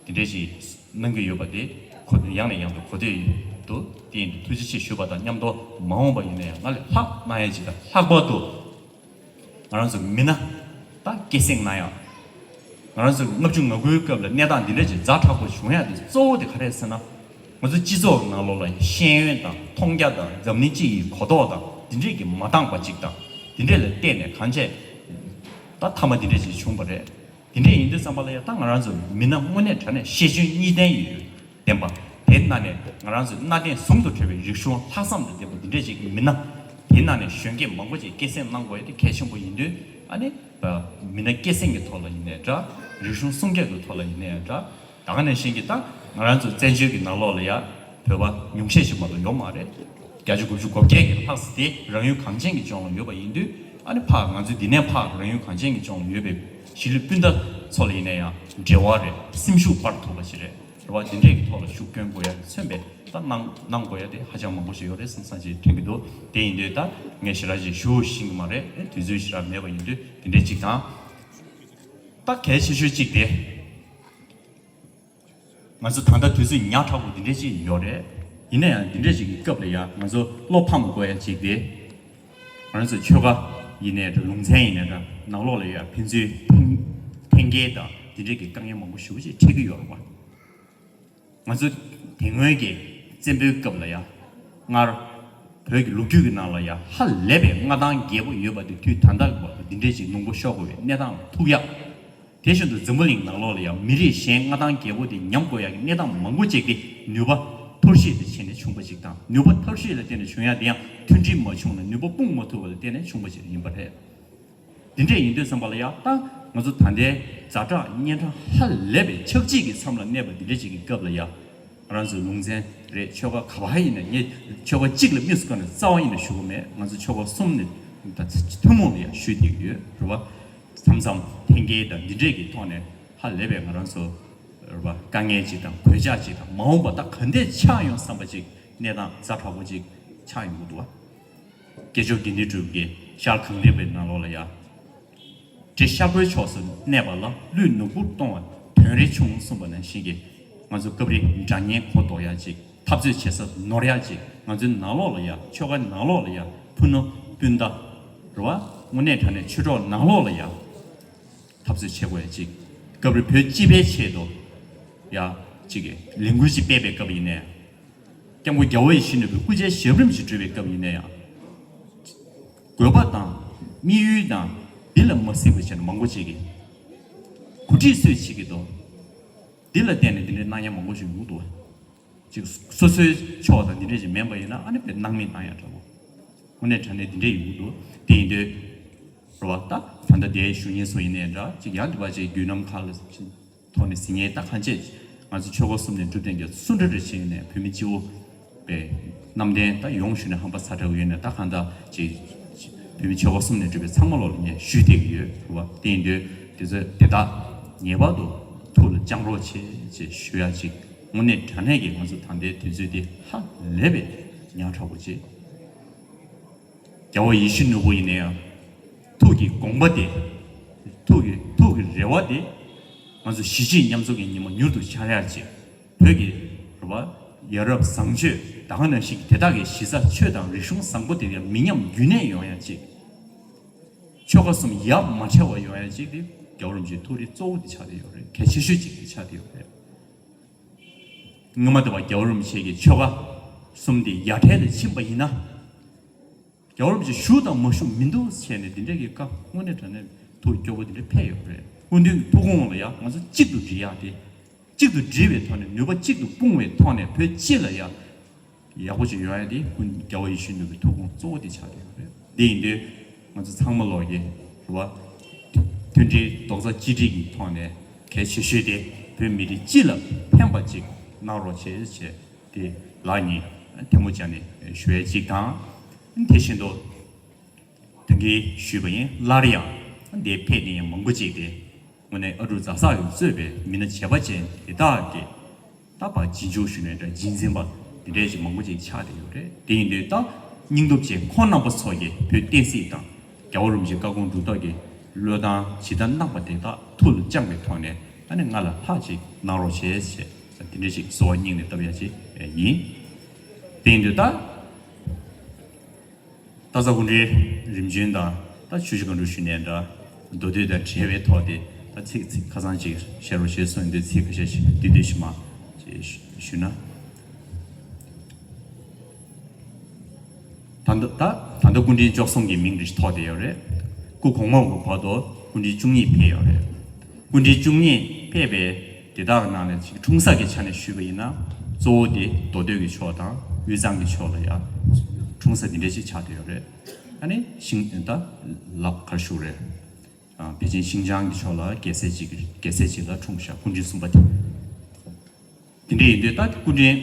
དེ་འདྲས་ཞིག་གནང་གི་ཡོད་པ་དེ་གོ་ཡང་ནས་ཡང་དུ་གོ་ཐོས་ཡོད་འདུག་དེ་ཡིན་དུས་ཐུགས་རྗེ་ཆེ་ཞུ་བ་དང་མཉམ་དུ། མ་འོངས་པ་ཡིན་ན་ཡང་སྔར་ལས་ལྷག་གནང་ཡ་ཅིག་དང་། ལྷག་པར་དུ་ང་རང་ཚོ་མི་སྣ་ད་སྐྱེད་སྲིང་གནང་ཡག་ང་རང་ཚོ་ལྔ་བཅུ་ང་དགུའི་སྐབས་ལ་གནས་སྟངས་འདི་འདྲ་ཅིག་ཛ་དྲག་པོ་བྱུང་ཡག་དེ་གཙོ་བོ་དེ་ག་རེ་རེད་ཟེར་ན། ང་ཚོ་སྤྱི་ཚོགས་ནང་ལོགས་ལ་ཤེས་ཡོན་དང་མཐོང་རྒྱ་དང་འཛམ་གླིང་སྤྱི་ཡི་གོ་རྟོགས་དང་འདི་འདྲས་ཀྱི་མ་འདང་པ་ཅིག་དང་། འདི་འདྲས་ལ་བརྟེན་ནས་གང་བྱས་ད་མཐའ་མ་འདི་འདྲས་ཅིག་བྱུང་བ་རེད། འདི་འདྲས་ཡིན་དུས་ཙམ་པ་ལ་ཡ་ད་ང་རང་ཚོ་མི་སྣ་དངོས་གནས་དྲང་གནས་ཤེས་འཇོན་གཉིས་ལྡན་ཡོད། ལྡན་པ། དེ་ནང་ནས་ང་རང་ཚོའི་གནའ་དེང་ཟུང་དུ་འབྲེལ་བའི་རིག་གཞུང་ལྷག་བསམ་དང་ལྡན་པ་འདི་འདྲས་ཅིག་གི་མི་སྣ། དེ་ནང་ནས་གཞོན་སྐྱེས་མང་པོ་ཅིག་སྐྱེད་སྲིང་གནང་དགོས་ཡ་དེ་གལ་ཆེན་པོ་ཡིན་དུས། ཨ་ནི་མི་སྣ་སྐྱེད་སྲིང་གི་ཐོག་ལ་ཡིན་ནའི་འདྲ། རིག་གཞུང་སྲུང་སྐྱོབ་ཀྱི་ཐོག་ལ་ཡིན་ནའི་འདྲ། ད་ག་ནང་བཞིན་གྱི་ད་ང་རང་ཚོ་བཙན་བྱོལ་གྱི་ནང་ལོགས་ལ་ཡ་བོད་པ་ཉུང་ཤས་ཤིག་མ་གཏོགས་ཡོད་མ་རེད། བརྒྱ་ཆ་དགུ་བཅུ་གོ་བརྒྱད་ཀྱི་ལྷག་ཙམ་དེ་རང་ཡུལ་གངས་ཅན་གྱི་ལྗོངས་ལ་ཡོད་པ་ཡིན་དུས། ཨ་ནི་ཕར་ང་ཚོ་འདི་ནས་ཕར་རང་ཡུལ་གངས་ཅན་གྱི་ལྗོངས་ལ་ཡོད་པའི་གཞིས་ལུས་སྤུན་ཟླ་ཚོ་ལ་ཡིན་ན་ཡང་འབྲེལ་བ་རེད། སེམས་ཤུགས་སྤར་ཐུབ་པ་ཞིག་རེད། རེད་བ། འདི་འདྲས་ཀྱི་ཐོག་ལ་ཤུགས་སྐྱོན་དགོས་ཡ་མཚོན་པའི་ད་གནང་གནང་དགོས་ཡ་དེ་ཧ་ཅང་མང་པོ་ཞིག་ཡོད་རེད་བསམ་བསམ་ཞིག་དྲན་གྱི་འདུག་དེ་ཡིན་དུས་ད་ངས་ཞེ་དྲག་ཅིག་ཞུ་ཤེས་ཀྱི་མ་རེད། ཨེ། དུས་ཚོད་ཞེ་དྲག་མེད་པ་ཡིན་དུས་དེ་འདྲས་ཅིག་དང་། ད་གལ་ཆེ་ཤོས་གཅིག་དེ། ང་ཚོ་ད་ལྟ་དུས་ཚོད་ཉག་ཕྲ་པོ་འདི་འདྲས་ཅིག་ཡོད་རེད། ཡིན་ན་ཡང་འདི་འདྲས་ཅིག་གི་སྐབས་ལ་ཡང་ང་ཚོ་བློ་ཕམ་དགོས་ཡ་གཅིག་དེ། ང་ཚོ་ཆོལ་ཁ་ཡིན་ནའི་འདྲ། ལུང་ཚན་ཡིན་ནའི་འདྲ། ནང་ལོགས་ལ་ཡང་ཕན་ཚུན་འཐེན་འཐེན་འཁྱེར་དང་འདི་འདྲས་ཀྱི་དཀའ་ངལ་མང་པོ་ཞེ་པོ་ཅིག་འཕྲད་ཀྱི་ཡོད་རེད་པ། ང་ཚོ་དེ་སྔོན་གྱི་བཙན་པོའི་སྐབས་ལ་ཡང་སྔར་བོད་ཀྱི་ལོ་རྒྱུས་ཀྱི་ནང་ལ་ཡང་ཧ་ལས་པའི་མངའ་ཐང་རྒྱས་པོ་ཡོད་པ་དེ་དུས་ད་ལྟ་གི་བར་དུ་འདི་འདྲས་ཅིག་སྣུམ་པོ་ཤོར་དགོས་པའི་གནས་སྟངས་ལ་ཐུག་ཡག་དེ་བཞིན་དུ་འཛམ་བུ་གླིང་ནང་ལོགས་ལ་ཡང་མི་རིགས་གཞན་མངའ་ཐང་རྒྱས་པོ་དེ་ཉམས་དགོས་ཡག་གི་གནས་སྟངས་མང་པོ་ཅིག་དེ་ནུས་པ་འཐོར་བཤིག་དེ་བྱས་ནས་བྱུང་པ་ཅིག་དང་། ནུས་པ་འཐོར་བཤིག་ལ་བརྟེན་ནས་བྱུང་ཡག་དེ་ཡང་མཐུན་སྒྲིལ་མ་བྱུང་ན་ནུས་པ་སྤུངས་མ་ཐུབ་པ་ལ་བརྟེན་ནས་བྱུང་པ་ཅིག་ཡིན་པ་རེད། འདི་འདྲས་ཡིན་དུས་ཙམ་པ་ལ་ཡང་ད་ང་ཚོ་ད་ལྟའི་ཛ་དྲག་གཉན་འཕྲང་ཧ་ལས་པའི་ཆག་འཇིག་གི་མཚམས་ལ་གནས་པ་འདི་འདྲས་ཅིག་གི་སྐབས་ལ་ཡང་། ང་རང་ཚོའི་ལུང་ཚན་རེད། ཆོལ་ཁ་ག་པར་ཡིན་ན། ངས་ཆོལ་ཁ་གཅིག་ལ་དམིགས་སུ་བཀར་ནས་རྩ་བ་ཉིད་ནས་ཞུ་གི་མེད། ང་ཚོ་ཆོལ་ཁ་གསུམ་ནས་ད་ཐུན་མོང་ལ་ཡང་ཞུས་བསྡད་ཀྱི་ཡོད་རེད་བ། མཚམས་མཚམས་འཐེན་འཁྱེར་དང་འདི་འདྲས་ཀྱི་ཐོག་ནས་ཧ་ལས་པའི་ང་རང་ཚོ་རེད་བ། དཀའ་ངལ་ཅིག་དང་གོད་ཆག་ཅིག་དང་། མ་འོངས་པ་ད་ག་འདྲས་ཆགས་ཡོང་བསམ་པ་ཅིག་གནས་སྟངས་ཛ་དྲག་པོ་ཅིག་ཆགས་ཡོང་གི་འདུག་བ། སྐྱབས་མཆོག་དགེ་འདུན་གྲུབ་ཀྱིས་ ཤར་གངས་རི་བའི་ནང་ལོགས་ལ་ཡ། འདྲེ་ཤར་ཁའི་ཕྱོགས་སུ་གནས་པ་ལ་ཀླུས་ནུ་འབུར་གཏོང་བ་དོན་རེ་ཆུང་གསུངས་པ་ནང་བཞིན་གྱི། ང་ཚོ་སྐབས་རེ་དགྲ་གཉེན་གོ་ལྡོག་ཡ་ཅིག་འཐབ་རྩོད་བྱེད་ས་ནོར་ཡ་ཅིག་ང་ཚོའི་ནང་ལོགས་ལ་ཡ། ཆོལ་ཁ་ནང་ལོགས་ལ་ཡ། ཕུ་ནུ་སྤུན་ཟླ་རེད་བ། དངོས་གནས་དྲང་གནས་ཆོས་གྲོགས་ནང་ལོགས་ལ་ཡ། འཐབ་རྩོད་བྱེད་དགོས་ཡ་ཅིག་སྐབས་རེ་བོད་སྤྱི་པའི་ཆེད་དུ་ཡ་ཅིག་གི་ལས་འགུལ་ཅིག་སྤེལ་བའི་སྐབས་ཡིན་ནའི། སྐྱབས་མགོན་རྒྱལ་བ་ཡིད་བཞིན་ནོར་བུའི་སྐུ་ཕྱྭའི་ཞབས་རིམ་ཞིག་བསྒྲུབས་པའི་སྐབས་ཡིན་ནའི་ཡང་། དགོས་པ་དང་། དམིགས་ཡུལ་དང་། འདི་ལ་མ་གཟིགས་པ་བྱས་ནས་མང་པོ་ཅིག་གིས། གོ་སྒྲིག་སུས་བྱེད་ཀྱི་འདུག་འདི་ལ་བརྟེན་ནས་འདི་འདྲའི་གནང་མཁན་མང་པོ་ཞིག་ཡོང་གི་འདུག་ཅིག་སོ་སོའི་ཕྱོགས་དང་འདི་འདྲ་ཞིག་མིན་པ་ཡིན་ན། ཨ་ནི་དཔེ་སྣང་མེད་བཏང་ཡ་འདྲ་བོ། དངོས་གནས་དྲང་གནས་འདི་འདྲ་ཡོང་གི་འདུག་དེ་ཡིན་དུས། རེད་བ། ད་ད་ལྟ་དེ་ཞུ་མཁན་ཚོ་ཡིན་ནའི་འདྲ། ཅིག་ཡང་དེ་བ་ཅིག་བརྒྱུད་ལམ་ཁག་ལ་ཐོག་ནས་ཟིན་ངེས། ད་གང་ཅི་ང་ཚོ་ཆོལ་ཁ་གསུམ་ནས་སྒྲུབ་བསྟན་རྒྱ་མཚོ་སུ་འདྲ་རེ་བྱས་ནས་བོད་མི་སྤྱི་བོ་པའི་རྣམ་ལྡན་ད་ཡོང་ཞུ་ནས་ཧམ་པ་ཚ་དྲགས་ཡོད་ནས། ད་གང་ལྟར་ཅིག་བོད་མི་ཆོལ་ཁ་གསུམ་ནས་གྲུབ་པའི་ཚང་མ་ལོག་ལ་ངས་ཞུས་བསྡད་ཀྱི་ཡོད། རེད་བ། དེ་ཡིན་དུས་དེ་ཚོ་དེ་དག་ངེས་པར་དུ་ཐུགས་ལ་བཅངས་རོགས་བྱེད་ཅེས་ཞུ་ཡ་ཅིག་དངོས་གནས་དྲང་གནས་ཀྱི་ང་ཚོ་ད་ལྟའི་དུས་ཚོད་འདི་ཧ་ལས་པའི་ཉག་ཕྲ་བོ་ཅིག་རྒྱལ་བ་ཡིད་བཞིན་ནོར་བུ་ཡིན་ན་ཡང་། ཐུགས་ཀྱི་དགོངས་པ་དེ། ཐུགས་ཀྱི་ཐུགས་ཀྱི་རེ་བ་དེ། ང་ཚོ་གཞིས་བྱེས་མཉམ་འཛོམས་ཀྱི་ཉི་མ་མྱུར་དུ་འཆར་ཡག་ཅིག་བོད་ཀྱི་རེད་བ། ཡ་རབས་བཟང་སྤྱོད་ད་ག་ནང་བཞིན་གྱི་དེ་དག་གི་གཞི་རྩ་ཆོས་དང་རིག་གཞུང་བཟང་པོ་དེ་ཡང་མི་ཉམས་རྒྱུན་གནས་ཡོང་ཡག་ཅིག་ཆོལ་ཁ་གསུམ་ཡ་མ་བྲལ་བ་ཡོང་ཡག་ཅིག་དེ་རྒྱལ་བ་རིན་པོ་ཆེའི་ཐུགས་རེ་གཙོ་བོ་དེ་ཆགས་བསྡད་ཡོད་རེད། གལ་ཆེ་ཤོས་ཅིག་དེ་ཆགས་བསྡད་ཡོད་རེད། སྔོན་མ་དེ་བ་རྒྱལ་བ་རིན་པོ་ཆེ་གི་ཆོལ་ཁ་གསུམ་དེ་ཡ་བྲལ་ལ་ཕྱིན་པ་ཡིན་ན། རྒྱལ་བ་རིན་པོ་ཆེ་བཞུགས་དང་མ་བཞུགས་མི་འདུག་བྱས་ནས་འདི་འདྲ་གི་བཀའ་དངོས་གནས་དྲང་གནས་ཐུགས་སྐྱོ་པོ་འདི་འདྲ་ཕེབས་ཡོད་རེད། སྐུ་མདུན་གྱི་ཐུགས་དགོངས་ལ་ཡ་ང་ཚོ་གཅིག་ཏུ་སྒྲིལ་ཡག་དེ། གཅིག་ཏུ་སྒྲིལ་བའི་ཐོག་ནས་ནུས་པ་གཅིག་ཏུ་སྤུངས་པའི་ཐོག་ནས་བོད་སྤྱི་ལ་ཡ་ཡག་པོ་ཅིག་ཡོང་ཡ་དེ་ཀུན་རྒྱལ་བ་ཡིད་བཞིན་ནོར་བུའི་ཐུགས་དགོངས་གཙོ་བོ་དེ་ཆགས་ཀྱི་ཡོད་རེད། དེ་ཡིན་དུས་ང་ཚོ་ཚང་མ་ལོག་གི་རེད་བ། མཐུན་སྒྲིལ་རྡོག་རྩ་གཅིག་སྒྲིལ་གྱི་ཐོག་ནས་གལ་ཆེ་ཤོས་དེ་བོད་མི་རིགས་སྤྱི་ལ་ཕན་པ་ཅིག་གནང་རོགས་བྱེད་ཅེས་དེ་ལག་གཉིས་ཐལ་མོ་སྦྱར་ནས་ཞུ་ཡ་གཅིག་དང་། དེ་བཞིན་དུ་ད་གིན་ཞུས་པ་ཡིན། སླར་ཡང་འདིར་ཕེབས་མཁན་ཡང་མང་པོ་ཅིག་དེ་དངོས་གནས་ཨ་འབྲུག་རྫ་བསགས་ཀྱིས་གཙོས་པའི་མི་སྣ་བྱེ་བ་ཅན་དེ་དག་གིས་ད་ཕར་རྗེས་འཇུག་ཞུས་ནས་འདྲ་རྗེས་འཛིན་པ་འདི་འདྲས་ཞིག་མང་པོ་ཅིག་ཆགས་བསྡད་ཡོད་རེད། དེ་ཡིན་དུས་ད་སྙིང་སྟོབས་ཅན་ཁོང་རྣམ་པ་ཚོ་གིས་བོད་བསྟན་སྲིད་དང་རྒྱལ་བ་རིན་པོ་ཆེའི་བཀའ་དགོངས་སྒྲུབ་ཐབས་ཀྱི་བློས་བཏང་ཇི་ལྟར་གནང་པ་དེ་དག་ཐུགས་ལ་བཅངས་པའི་ཐོག་ནས་ཨ་ནི་སྔར་ལས་ལྷག་ཅིག་གནང་རོགས་བྱེད་ཅེས་དེ་འདྲ་ཞིག་གསོལ་བ་སྙིང་ནས་བཏབ་ཡ་ཅིག་ཡིན། དེ་ཡིན་དུས་ད་སྟག་ཚང་སྐུ་ཕྲེང་རིམ་བྱོན་དང་ད་ཆུ་བཞི་སྒང་དྲུག་ཞུས་ནའི་འདྲ། མདོ་སྟོད་དང་འབྲེལ་བའི་ཐོག་དེ་ད་ཚིག་ཚིག་ཁ་སང་ཅིག་བཤད་རོགས་བྱེད་གསུངས་འདུག་ཚིག་ཁ་ཤས་ཤིག་བསྡུས་བསྡུས་ཤིག་མ་ཞུས་ན། ད་ལྟ་ད་ད་ལྟ་སྐུ་ཕྲེང་བཅུ་གསུམ་གྱི་མིང་རེ་ཞིག་ཐོགས་བསྡད་ཡོད་རེད། སྐུ་གོང་མ་གི་བར་དུ་སྐུ་ཕྲེང་བཅུ་གཉིས་ཕེབས་ཡོད་རེད། སྐུ་ཕྲེང་བཅུ་གཉིས་ཕེབས་པའི་དེ་དག་གི་ནང་ནས་ཅིག་འཁྲུངས་ས་གི་ཆ་ནས་ཞུས་པ་ཡིན་ན། གཙོ་བོ་དེ་མདོ་སྟོད་ཀྱི་ཕྱོགས་དང་དབུས་གཙང་གི་ཕྱོགས་ལ་ཡང་འཁྲུངས་ས་འདི་འདྲ་ཞིག་ཆགས་བསྡད་ཡོད་རེད། ཨ་ནི་ཤིང་ད་ལག་ཁར་ཞུགས་རེད། ཨ་ཕལ་ཆེར་ཤིང་བྱང་གི་ཕྱོགས་ལ་རྒྱལ་སྲས་ཅིག་རྒྱལ་སྲས་ཅིག་ལ་འཁྲུངས་ཤག་སྐུ་ཕྲེང་གསུམ་པ་དེ། དེ་འདྲ་ཡིན་དུས་ད་སྐུ་ཕྲེང་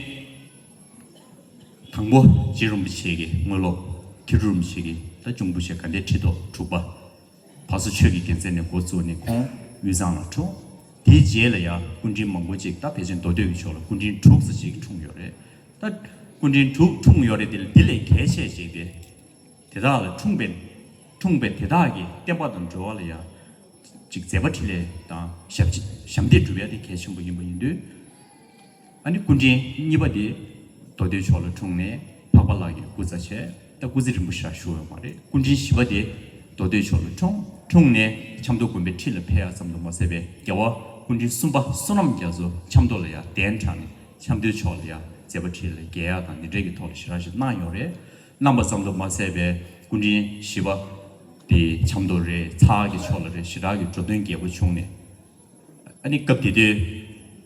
དང་པོ་རྗེ་རིན་པོ་ཆེ་གི་དངོས་སློབ་མཁས་གྲུབ་རིན་པོ་ཆེ་གི་ད་གཅུང་པོ་ཆེ་དགའ་ལྡན་ཁྲི་ཐོག་དྲུག་པ། བ་སོ་ཆོས་ཀྱི་རྒྱལ་མཚན་ནས་འགོ་བཙུགས་ནས་ཁོང་དབུས་གཙང་ལ་འཁྲུངས། དེའི་རྗེས་ལ་ཡང་སྐུ་ཕྲེང་མང་པོ་ཅིག་ད་ཕལ་ཆེར་མདོ་སྟོད་ཀྱི་ཕྱོགས་ལ་སྐུ་ཕྲེང་དྲུག་ཙམ་ཅིག་འཁྲུངས་ཡོད་རེད། ད་སྐུ་ཕྲེང་དྲུག་འཁྲུངས་ཡོད་རེད། དེ་ལ་དེ་ལས་གལ་ཆེ་ཅིག་དེ་དེ་དག་ལ་འཁྲུངས་པའི་འཁྲུངས་པའི་དེ་དག་གི་བསྟན་པ་དང་འགྲོ་བ་ལ་ཡང་ཅིག་མཛད་པ་འཕྲིན་ལས་དང་ཞབས་ཕྱི་ཞབས་འདེགས་སྒྲུབ་ཡ་དེ་གལ་ཆེན་པོ་ཡིན་པ་ཡིན་དུས། ཨ་ནི་སྐུ་ཕྲེང་གཉིས་པ་དེ་མདོ་སྟོད་ཕྱོགས་ལ་འཁྲུངས་ནས་འཕགས་པ་ལྷ་གི་སྐུ་ཚ་བྱས། ད་སྐུ་ཚེ་རིང་པོ་ཞེ་དྲག་བཞུགས་ཡོད་མ་རེད། སྐུ་ཕྲེང་བཞི་པ་དེ་མདོ་སྟོད་ཕྱོགས་ལ་འཁྲུངས། འཁྲུངས་ནས་ཆབ་མདོ་དགོན་པའི་ཁྲི་ལ་ཕེབས་ཡག་ཙམ་དུ་མ་ཟད་པའི་རྒྱལ་བ་སྐུ་ཕྲེང་གསུམ་པ་བསོད་ནམས་རྒྱ་མཚོ་ཆབ་མདོ་ལ་ཡང་གདན་དྲངས་ནས་ཆབ་མདོའི་ཕྱོགས་ལ་ཡང་མཛད་པ་འཕྲིན་ལས་རྒྱས་ཡག་དང་འདི་འདྲའི་གི་ཐོག་ལ་ཞེ་དྲག་ཞིག་གནང་ཡོད་རེད། གནང་བ་ཙམ་དུ་མ་ཟད་པའི་སྐུ་ཕྲེང་བཞི་པ་དེ་ཆབ་མདོ་རེད། ཚ་གི་ཕྱོགས་ལ་རེད། ཞེ་དྲག་གི་འགྲོ་དོན་རྒྱས་པོ་བྱུང་ནས། ཨ་ནི་སྐབས་དེ་དུས་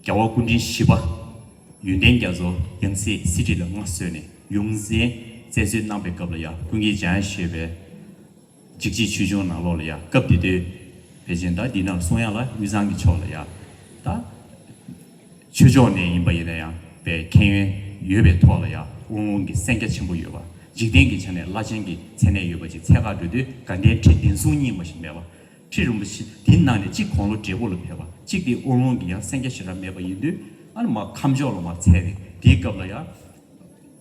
རྒྱལ་བ་སྐུ་ཕྲེང་བཞི་པ་ཡོན་ཏན་རྒྱ་མཚོ་ཡང་སྲིད་གསེར་ཁྲི་ལ་མངའ་གསོལ་ནས་ཡོངས་འཛིན་བཙན་གསོལ་གནང་པའི་སྐབས་ལ་ཡང་ཀུན་མཁྱེན་འཇམ་དབྱངས་བཞད་པའི་འཇིགས་བྱེད་ཆོས་འབྱུང་ནང་ལོགས་ལ་ཡང་སྐབས་དེ་དུས་ཕལ་ཆེར་ད་འདི་ནང་གསུང་ཡག་ལ་དབུས་གཙང་གི་ཕྱོགས་ལ་ཡང་ད་ཆོས་ཕྱོགས་ནས་ཡིན་པ་ཡིན་ན་ཡང་པའི་མཁྱེན་ཡོན་ཡོད་པའི་ཐོག་ལ་ཡང་དབང་ལུང་གི་གསན་རྒྱ་ཆེན་པོ་ཡོད་པ། འཇིག་རྟེན་གྱི་ཆ་ནས་བླ་ཆེན་གྱི་མཚན་གནས་ཡོད་པ་ཅིག་འཚོལ་ག་འགྲོ་དུས་དགའ་ལྡན་ཁྲི་བདུན་ཟུང་གཉིས་མ་ཞིག་མེད་པ། ཁྲི་རིན་པོ་ཆེ་དེའི་ནང་ནས་གཅིག་དགུང་ལོ་བགྲེས་པོ་ལ་ཕེབས་པ། གཅིག་དེ་དབང་ལུང་གི་ཡང་གསན་རྒྱ་ཞེ་དྲག་མེད་པ་ཡིན་དུས། ཨ་ནི་མར་ཁམས་ཕྱོགས་ལ་མར་འཚོལ་ཏེ་དེའི་སྐབས་ལ་ཡང་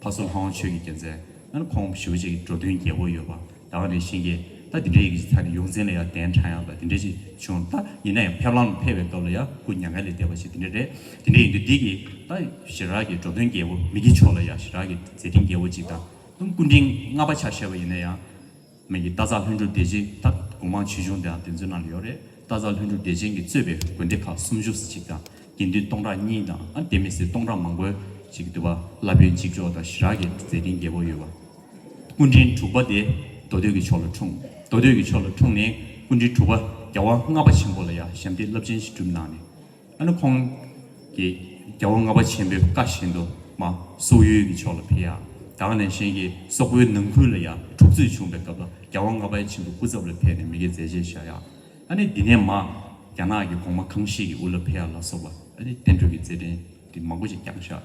ཕ་བསོད་ལྷ་དབང་ཆོས་ཀྱི་རྒྱལ་མཚན། ཨ་ནི་ཁོང་ཞེ་པོ་ཅིག་གི་འགྲོ་དོན་རྒྱས་པོ་ཡོད་པ། ད་ག་ནས་བཞིན་གྱི་ད་དེ་འདྲའི་ཡི་གེ་ཚ་ནས་ཡོངས་འཛིན་ལ་ཡང་གདན་དྲངས་ཡག་ལ་དེ་འདྲ་ཞིག་བྱུང་། ད་ཡིན་ན་ཡང་ཕེབས་ལམ་ལ་ཕེབས་པའི་སྐབས་ལ་ཡང་སྐུ་མྱ་ངན་ལས་འདས་པ་ཞིག་དེ་འདྲ་རེད། དེ་འདྲ་ཡིན་དུས་འདི་གི་ད་ཞེ་དྲག་གི་འགྲོ་དོན་རྒྱལ་པོ་མི་དགེ་མཆོག་ལ་ཡང་ཞེ་དྲག་གི་མཛད་འཕྲིན་རྒྱལ་པོ་ཅིག་དང་། སྐུ་ཕྲེང་ལྔ་པ་ཆ་བཞག་པ་ཡིན་ན་ཡང་། མི་གི་སྟག་འཚེར་ལྷུན་གྲུབ་བདེ་ཆེན། ད་གོང་མ་ཆོས་འབྱུང་དེའང་དེ་ཚོའི་ནང་ལ་ཡོད་རེད། སྟག་འཚེར་ལྷུན་གྲུབ་བདེ་ཆེན་གྱིས་གཙོས་པའི་དགོན་སྡེ་ཁག་སུམ་ཅུ་ཙམ་ཅིག་དང་། དགེ་འདུན་སྟོང་ཕྲག་གཉིས་དང་། ཨ་དེ་མི་སྲིད་སྟོང་ཕྲག་མང་པོའི་ཅིག་འདུག་པ། བླ་དཔོན་གཅིག་ལྕོགས་དང་ཞེ་དྲག་གི་མཛད་འཕྲིན་རྒྱས་པོ་ཡོད་པ། སྐུ་ཕྲེང་དྲུག་པ་དེ་མདོ་སྟོད་ཀྱི་ཕྱོགས་ལ་འཁྲུངས། མདོ་སྟོད་ཀྱི་ཕྱོགས་ལ་འཁྲུངས་ནས་སྐུ་ཕྲེང་དྲུག་པ་རྒྱལ་བ་ལྔ་པ་ཆེན་པོ་ལ་ཡང་ཞབས་འདེགས་རླབས་ཆེན་ཞིག་བསྒྲུབས་གནང་ནས། ཨ་ནི་ཁོང་གིས་རྒྱལ་བ་ལྔ་པ་ཆེན་པོའི་བཀའ་བཞིན་དུ་མར་སོག་ཡུལ་གྱི་ཕྱོགས་ལ་ཕེབས་ཡག། ད་ག་ནང་བཞིན་གྱི་སོག་པོའི་ནང་ཁུལ་ལ་ཡང་འཁྲུག་རྩོད་བྱུང་བའི་སྐབས་ལ་རྒྱལ་བ་ལྔ་པ་ཆེན་པོའི་སྐུ་ཚབ་ལ་ཕེབས་ནས་མི་དགེ་མཛད་རྗེས་བཞག་ཡག། ཨ་ནི་འདི་ནས་མར་རྒྱ་ནག་གི་གོང་མ་ཁང་ཤིས་ཀྱི་དབུ་བླ་ཕེབས་ཡག་ལ་སོགས་པ། ཨ་ནི་བསྟན་འགྲོའི་མཛད་འཕྲིན་འདི་མང་པོ་ཞིག་བསྐྱངས་བཞག།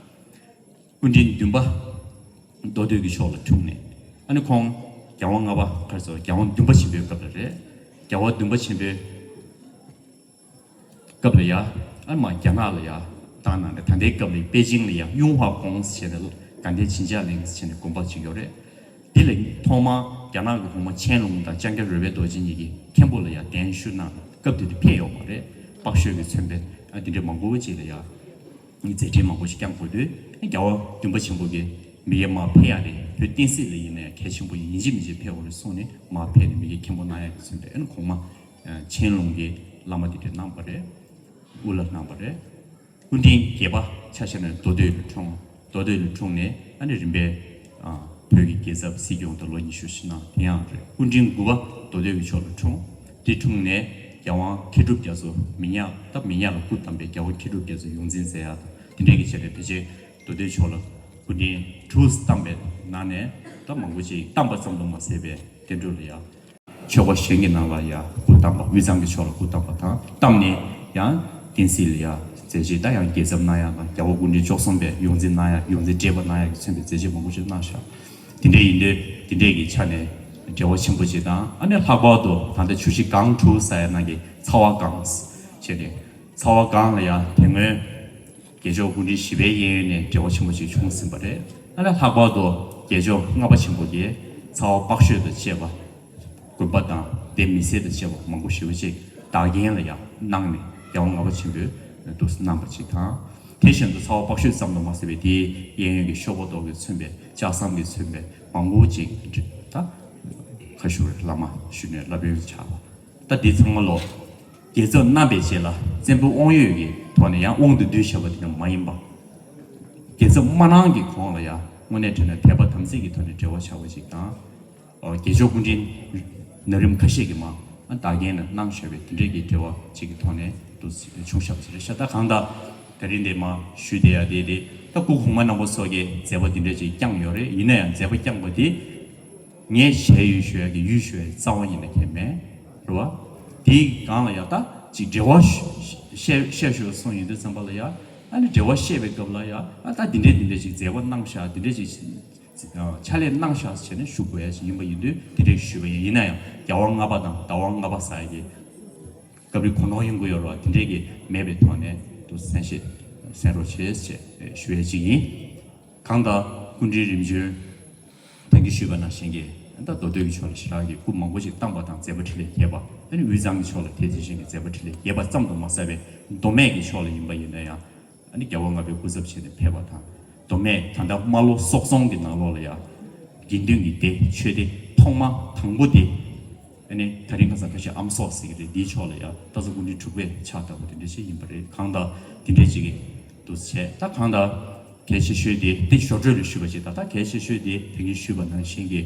སྐུ་ཕྲེང་བདུན་པ་མདོ་སྟོད་ཀྱི་ཕྱོགས་ལ་འཁྲུངས་ནས། ཨ་ནི་ཁོང་རྒྱལ་བ་ལྔ་པ་ག་རེ་ཟེར། རྒྱལ་བ་བདུན་པ་ཆེན་པོའི་སྐབས་ལ་རེད། རྒྱལ་བ་བདུན་པ་ཆེན་པོའི་སྐབས་ལ་ཡ། ཨ་ནི་མར་རྒྱ་ནག་ལ་ཡ་བཏང་གནང་ནས། ད་ལྟའི་སྐབས་ལ་པེ་ཅིང་ལ་ཡ་ཡུང་ཧྭ་ཀོང་ཟེར་བྱས་ནས། དགའ་ལྡན་བྱིན་ཆགས་གླིང་ཟེར་བྱས་ནས་དགོན་པ་ཅིག་ཡོད་རེད། དེ་ལ་ཐོག་མར་རྒྱ་ནག་གི་གོང་མ་ཆན་ལུང་དང་ལྕང་སྐྱ་རོལ་པའི་རྡོ་རྗེ་གཉིས་ཀྱིས་མཁན་པོ་ལ་ཡ་གདན་ཞུ་གནང་། སྐབས་དེ་དུས་ཕེབས་ཡོད་མ་རེད། དཔག་ཤོས་ཀྱིས་མཚོན་པའི། ཨ་དེ་འདྲའི་མང་པོ་ཅིག་ལ་ཡ་མཛད་འཕྲིན་མང་པོ་ཞིག་བསྐྱངས་དགོས་དུས། རྒྱལ་བ་བདུན་པ་ཆེན་པོ་གིས་མི་ཡ་མར་ཕེབས་ཡག་རེད། བོད་བསྟན་སྲིད་ལ་ཡིན་ན་ཡང་གལ་ཆེན་པོ་ཡིན། ཡིན་གཅིག་མིན་གཅིག་ཕེབས་དགོས་རེད་གསུངས་ནས་མར་ཕེབས་ནས་མི་ཡ་མཁན་པོ་གནང་ཡག་གི་མཚོན་པའི། ཨ་ནི་གོང་མ་ཆན་ལུང་གིས་བླ་མ་དེ་འདྲ་གནང་པ་རེད། དབུ་བླ་གནང་པ་རེད། སྐུ་ཕྲེང་བརྒྱད་པ་ཆ་བཞག་ན་མདོ་སྟོད་ལ་འཁྲུངས། མདོ་སྟོད་ལ་འཁྲུངས་ནས་ཨ་ནི་རིམ་པས་ཨ་བོད་ཀྱི་རྒྱལ་ཚབ་སྲིད་སྐྱོང་དུ་ལོ་ཉི་ཤུ་ཞིག་གནང་། དེ་ཡང་རེད། སྐུ་ཕྲེང་དགུ་པ་མདོ་སྟོད་ཀྱི་ཕྱོགས་ལ་འཁྲུངས། དེ་འཁྲུངས་ནས་རྒྱལ་དབང་མཁས་གྲུབ་རྒྱ་མཚོ་མི་ཉག་ད་མི་ཉག་ལ་སྐུ་བལྟམས་པའི་རྒྱལ་དབང་མཁས་གྲུབ་རྒྱ་མཚོ་ཡོངས་འཛིན་མཛད་ཡག་དང་། དེ་འདྲའི་གི་ཆེད་དུ་ཕལ་ཆེར་མདོ་སྟོད་ཕྱོགས་ལ་སྐུ་ཕྲེང་དྲུག་བལྟམས་པའི་ནང་ནས། ད་མང་པོ་ཅིག་བལྟམས་པ་ཙམ་དུ་མ་ཟད་པའི་བསྟན་འགྲོ་ལ་ཡ། ཆོལ་ཁ་གཞན་གྱི་ནང་ལ་ཡ་སྐུ་བལྟམས་པ། དབུས་གཙང་གི་ཕྱོགས་ལ་སྐུ་བལྟམས་པ་དང་། བལྟམས་ནས་ཡང་བསྟན་སྲིད་ལ་ཡ་མཛད་རྗེས། ད་ཡང་རྒྱལ་ཚབ་གནང་ཡག་དང་། རྒྱལ་བ་སྐུ་ཕྲེང་བཅུ་གསུམ་པའི་ཡོངས་འཛིན་གནང་ཡག། ཡོངས་འཛིན་བགྲེས་པ་གནང་ཡག་གི་མཚོན་པའི་མཛད་རྗེས་མང་པོ་ཞིག་གནང་བཞག། དེ་འདྲ་ཡིན་དུས་དེ་འདྲའི་གི་ཆ་ནས་བྲེལ་བ་ཆེན་པོ་ཅིག་དང་། ཨ་ནི་ལྷག་པར་དུ་ད་ལྟ་ཆུ་བཞི་སྒང་དྲུག་ཟེར་ཡག་ནང་གི་ཚ་བ་སྒང་བྱས་ནས། ཚ་བ་སྒང་ལ་ཡ་དེ་སྔོན་རྒྱལ་མཆོག་སྐུ་ཕྲེང་བཞི་པའི་གཡས་གཡོན་ནས་བྲེལ་བ་ཆེན་པོ་ཞིག་བྱུང་ཟིན་པ་རེད། ཨ་ནི་ལྷག་པར་དུ་རྒྱལ་མཆོག་ལྔ་པ་ཆེན་པོ་གིས་ཚ་བ་དཔག་ཤོས་དང་བཅས་པ། དགོན་པ་དང་དེ་མི་སེར་དང་བཅས་པ་མང་པོ་ཞེ་པོ་ཅིག་བདག་རྐྱེན་ལ་ཡང་གནང་ནས། རྒྱལ་བ་ལྔ་པ་ཆེན་པོས་འདུག་གནང་བ་ཅིག་དང་། དེ་བཞིན་དུ་ཚ་བ་དཔག་ཤོས་ཙམ་དུ་མ་ཟད་པའི་དེའི་གཡས་གཡོན་གྱི་ཤོག་བུ་ཏོག་གིས་མཚོན་པའི། ལྕགས་ཟམ་གྱིས་མཚོན་པའི་མང་པོ་ཅིག་ད་ཁ་ཤུར་བླ་མ་ཞུས་ནས་བླ་དཔོན་ཆགས་པ། ད་འདི་ཚང་མ་ལོ་རྒྱལ་ཚབ་གནང་བའི་རྗེས་ལ་བཙན་པོའི་དབང་ཡོད་ཀྱི་ཐོག་ནས་ཡང་དབང་དུ་བསྡུས་བྱས་པ་དེ་འདྲ་མ་ཡིན་པ། རྒྱལ་ཚབ་མ་གནང་གི་གོང་ལ་ཡང་དངོས་གནས་དྲན་ན་དད་པ་དམ་ཚིག་གི་ཐོག་ནས་འབྲེལ་བ་བྱ་བ་ཅིག་དང་། ཨོ་རྒྱལ་མཆོག་སྐུ་ཕྲེང་ན་རིམ་ཁ་ཤས་ཀྱིས་མར་བདག་རྐྱེན་ལ་གནང་བཞག་པའི་དེ་འདྲའི་གི་འབྲེལ་བ་ཅིག་གི་ཐོག་ནས་འདུག་བྱུང་བཞག་པ་ཅིག་རེད་ཤག། ད་གང་ལྟར་ད་རིང་འདིར་མར་ཞུས་བསྡད་ཡག་དེ་དེ། ད་སྐུ་གོང་མ་རྣམ་པ་ཚོ་གིས་མཛད་པ་འདི་འདྲ་ཅིག་བསྐྱངས་ཡོད་རེད། ཡིན་ན་ཡང་མཛད་པ་བསྐྱངས་པ་དེ། ངས་ཞལ་ཡོད་ཞུ་ཡག་གི་ཡུལ་ཞུ་ཡག་རྩ་བ་ཉིད་ནས་གང་ཡང་མེད། རེད་བ། དེའི་སྒང་ལ་ཡང་ད་ཅིག་འབྲེལ་བ་བཤད་བཤད་ཞུ་སོང་ཡོང་དུས་ཙམ་པ་ལ་ཡང་། ཨ་ནི་འབྲེལ་བ་བཤད་པའི་སྐབས་ལ་ཡང་། ཨ་ད་འདི་འདྲས་འདི་འདྲས་ཅིག་མཛད་པ་གནང་ཤག། འདི་འདྲས་ཅིག་ཕྱག་ལས་གནང་ཤག་ཟེར་ནས་ཞུ་དགོས་ཡག་ཅིག་ཡིན་པ་ཡིན་དུས། དེ་འདྲས་ཞུས་པ་ཡིན། ཡིན་ན་ཡང་རྒྱལ་བ་ལྔ་པ་དང་ཟླ་བ་ལྔ་པ་ཟེར་ཡག་གི་སྐབས་རེ་གོ་ནོར་ཡོང་གི་ཡོད་རེད་བ། དེ་འདྲས་ཀྱི་མེད་པའི་ཐོག་ནས་འདུག་གསན་བཞེས་གསན་རོགས་བྱེད་ཅེས་ཞུ་ཡག་ཅིག་ཡིན། གང་ལྟར་སྐུ་ཕྲེང་རིམ་བྱོན་ད་གིན་ཞུས་པ་ནང་བཞིན་གྱི། ད་མདོ་སྟོད་ཀྱི་ཕྱོགས་ལ་ཞེ་དྲག་གི་སྐུ་མང་པོ་ཞིག་བལྟམས་པ་དང་མཛད་པ་འཕྲིན་ལས་རྒྱས་པ། ཨ་ནི་དབུས་གཙང་གི་ཕྱོགས་ལ་དེ་དེ་བཞིན་གྱི་མཛད་པ་འཕྲིན་ལས་རྒྱས་པ་ཙམ་དུ་མ་ཟད་པའི་མདོ་སྨད་ཀྱི་ཕྱོགས་ལ་ཡིན་པ་ཡིན་ན་ཡང་། ཨ་ནི་རྒྱལ་བ་ལྔ་པའི་སྐུ་ཚབ་བྱས་ནས་ཕེབས་པ་དང་། མདོ་སྨད་ད་ལྟ་རྨ་ལྷོ་སོག་རྫོང་གི་ནང་ལོགས་ལ་ཡང་། དགེ་འདུན་གྱི་སྡེ་ཆོས་སྡེ་ཐོག་མ་དང་པོ་དེ། ཨ་ནི་ད་རིང་ཁ་སང་ཁ་ཤས་ཨམ་སོག་ཟེར་གྱི་རེད། འདིའི་ཕྱོགས་ལ་ཡང་སྟག་འཚེར་སྐུ་ཕྲེང་དྲུག་པས་ཕྱག་བཏབ་པ་དེ་འདྲ་ཞིག་ཡིན་པ་རེད། གང་ལྟར་དེ་འདྲ་ཅིག་གི་འདུག་བྱས། ད་གང་ལྟར་གལ་ཆེ་ཤོས་དེ། དེ་ཞོར་འཕྲོས་ལ་ཞུས་པ་ཅིག། ད་ད་གལ་ཆེ་ཤོས་དེ་ད་གིན་ཞུས་པ་ནང་བཞིན་གྱི།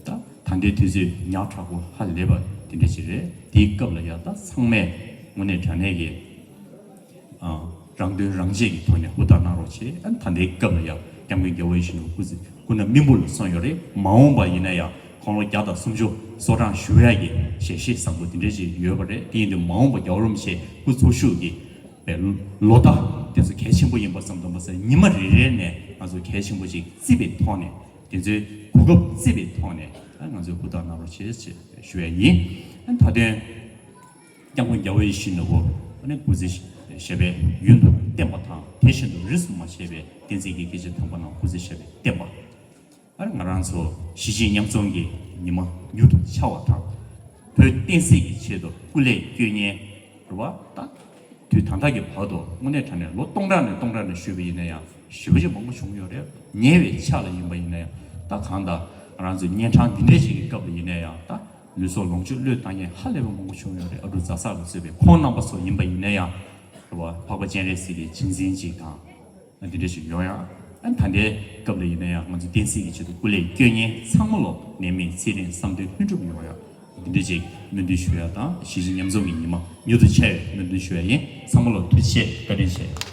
ད་ད་ལྟའི་དུས་ཚོད་ཉག་ཕྲ་པོ་ཧ་ལས་པ་དེ་འདྲ་ཅིག་རེད། དེའི་སྐབས་ལ་ཡང་ད་ཚང་མས་དངོས་གནས་དྲང་གནས་ཀྱི། ཨ། རང་དོན་རང་གཅེས་ཀྱི་ཐོག་ནས་ཧུར་ཐག་གནང་རོགས་བྱེད། ཨ་ནི་ད་ལྟའི་སྐབས་ལ་ཡང་སྐྱབས་མགོན་རྒྱལ་བ་ཡིད་བཞིན་ནོར་བུ་སྐུ་ཚེ་སྐུ་ན་སྨིན་པོ་ལ་སོང་ཡོད་རེད། མ་འོངས་པ་ཡིན་ན་ཡང་དགུང་ལོ་བརྒྱ་དང་སུམ་ཅུ་སོ་གྲངས་བཞུགས་ཡག་གི་ཞལ་བཞེས་བཟང་པོ་དེ་འདྲ་ཅིག་ཡོད་པ་རེད། དེ་ཡིན་དུས་མ་འོངས་པ་རྒྱལ་བ་རིན་པོ་ཆེ་སྐུ་འཚོ་བཞུགས་ཀྱི་པའི་ལོ་ཟླ་དེ་ཚོ་གལ་ཆེན་པོ་ཡིན་པ་ཙམ་དུ་མ་ཟད། ཉི་མ་རེ་རེ་ནས་ང་ཚོ་གལ་ཆེན་པོ་ཅིག་བརྩི་བའི་ཐོག་ནས། དེ་ཚོའི་གོ་སྐབས་བརྩི་བའི་ཐོག་ནས། ཨ། ང་ཚོས་ཧུར་ཐག་གནང་རོགས་བྱེད་ཅེས་ཞུ་ཡག་ཡིན། ཨ། མཐའ་དོན། སྐྱབས་མགོན་རྒྱལ་བ་ཡིད་བཞིན་ནོར་བུ་ཨ་ནི་སྐུ་ཚེ་ཞབས་པད་ཡུན་དུ་བརྟན་པ་དང་། དེ་བཞིན་དུ་རིས་སུ་མ་ཆད་པའི་བསྟན་འཛིན་གྱི་སྐྱེས་ཆེན་དམ་པ་རྣམས་སྐུ་ཚེ་ཞབས་པད་བརྟན་པ། ཨ་ང་རང་ཚོ་གཞིས་བྱེས་མཉམ་འཛོམས་ཀྱི་ཉི་མ་མྱུར་དུ་འཆར་བ་དང་། བོད་བསྟན་སྲིད་ཀྱི་ཆེད་དུ་སྐུ་ལས་བསྐྱོན་མཁན་རེད་བ་ད། དུས་ད་ལྟ་གི་བར་དུ་དངོས་གནས་དྲང་གནས་ལོ་སྟོང་ཕྲག་ནས་སྟོང་ཕྲག་ནས་ཞུས་པ་ཡིན་ན་ཡང་ཞེ་པོ་ཅིག་མང་པོ་བྱུང་ཡོད་རེད། ཉེ་བའི་ཆར་ལ་ཡིན་པ་ཡིན་ན་ཡང་ད་གང་ལྟར་ང་རང་ཚོའི་གཉན་འཕྲང་འདི་འདྲའི་ཞིག་གི་སྐབས་ལ་ཡིན་ན་ཡང་ད་ལུས་སྲོག་ལོངས་སྤྱོད་བློས་བཏང་མཁན་ཧ་ལས་པ་མང་པོ་བྱུང་ཡོད་རེད། ཨ་རུ་ཛ་སག་ལ་གཙོས་པའི་ཁོང་རྣམ་པ་ཚོ་ཡིན་པ་ཡིན་ན་ཡང་རེད་བ། འཕགས་པ་སྤྱན་རས་གཟིགས་ཀྱི་རྗེས་འཛིན་ཅིག་དང་། འདི་འདྲ་ཞིག་ཡོང་ཡ། ཨ་ད་ལྟའི་སྐབས་ལ་ཡིན་ན་ཡང་ང་ཚོ་བསྟན་སྲིད་ཀྱི་ཆེད་དུ་སྐུ་ལས་བསྐྱོན་མཁན་ཚང་མ་ལོ་ནད་མེད་ཚེ་རིང་བསམ་དོན་ལྷུན་གྲུབ་ཡོང་ཡ། འདི་འདྲ་ཅིག་སྨོན་འདུན་ཞུ་ཡ་དང་གཞིས་བྱེས་མཉམ་འཛོམས་ཀྱི་ཉི་མ་མྱུར་དུ་འཆར་བའི་སྨོན་འདུན་ཞུ་ཡ་ཡིན། ཚང་མ་ལོ་ཐུགས་རྗེ་ཆེ། བཀའ་དྲིན་ཆེ།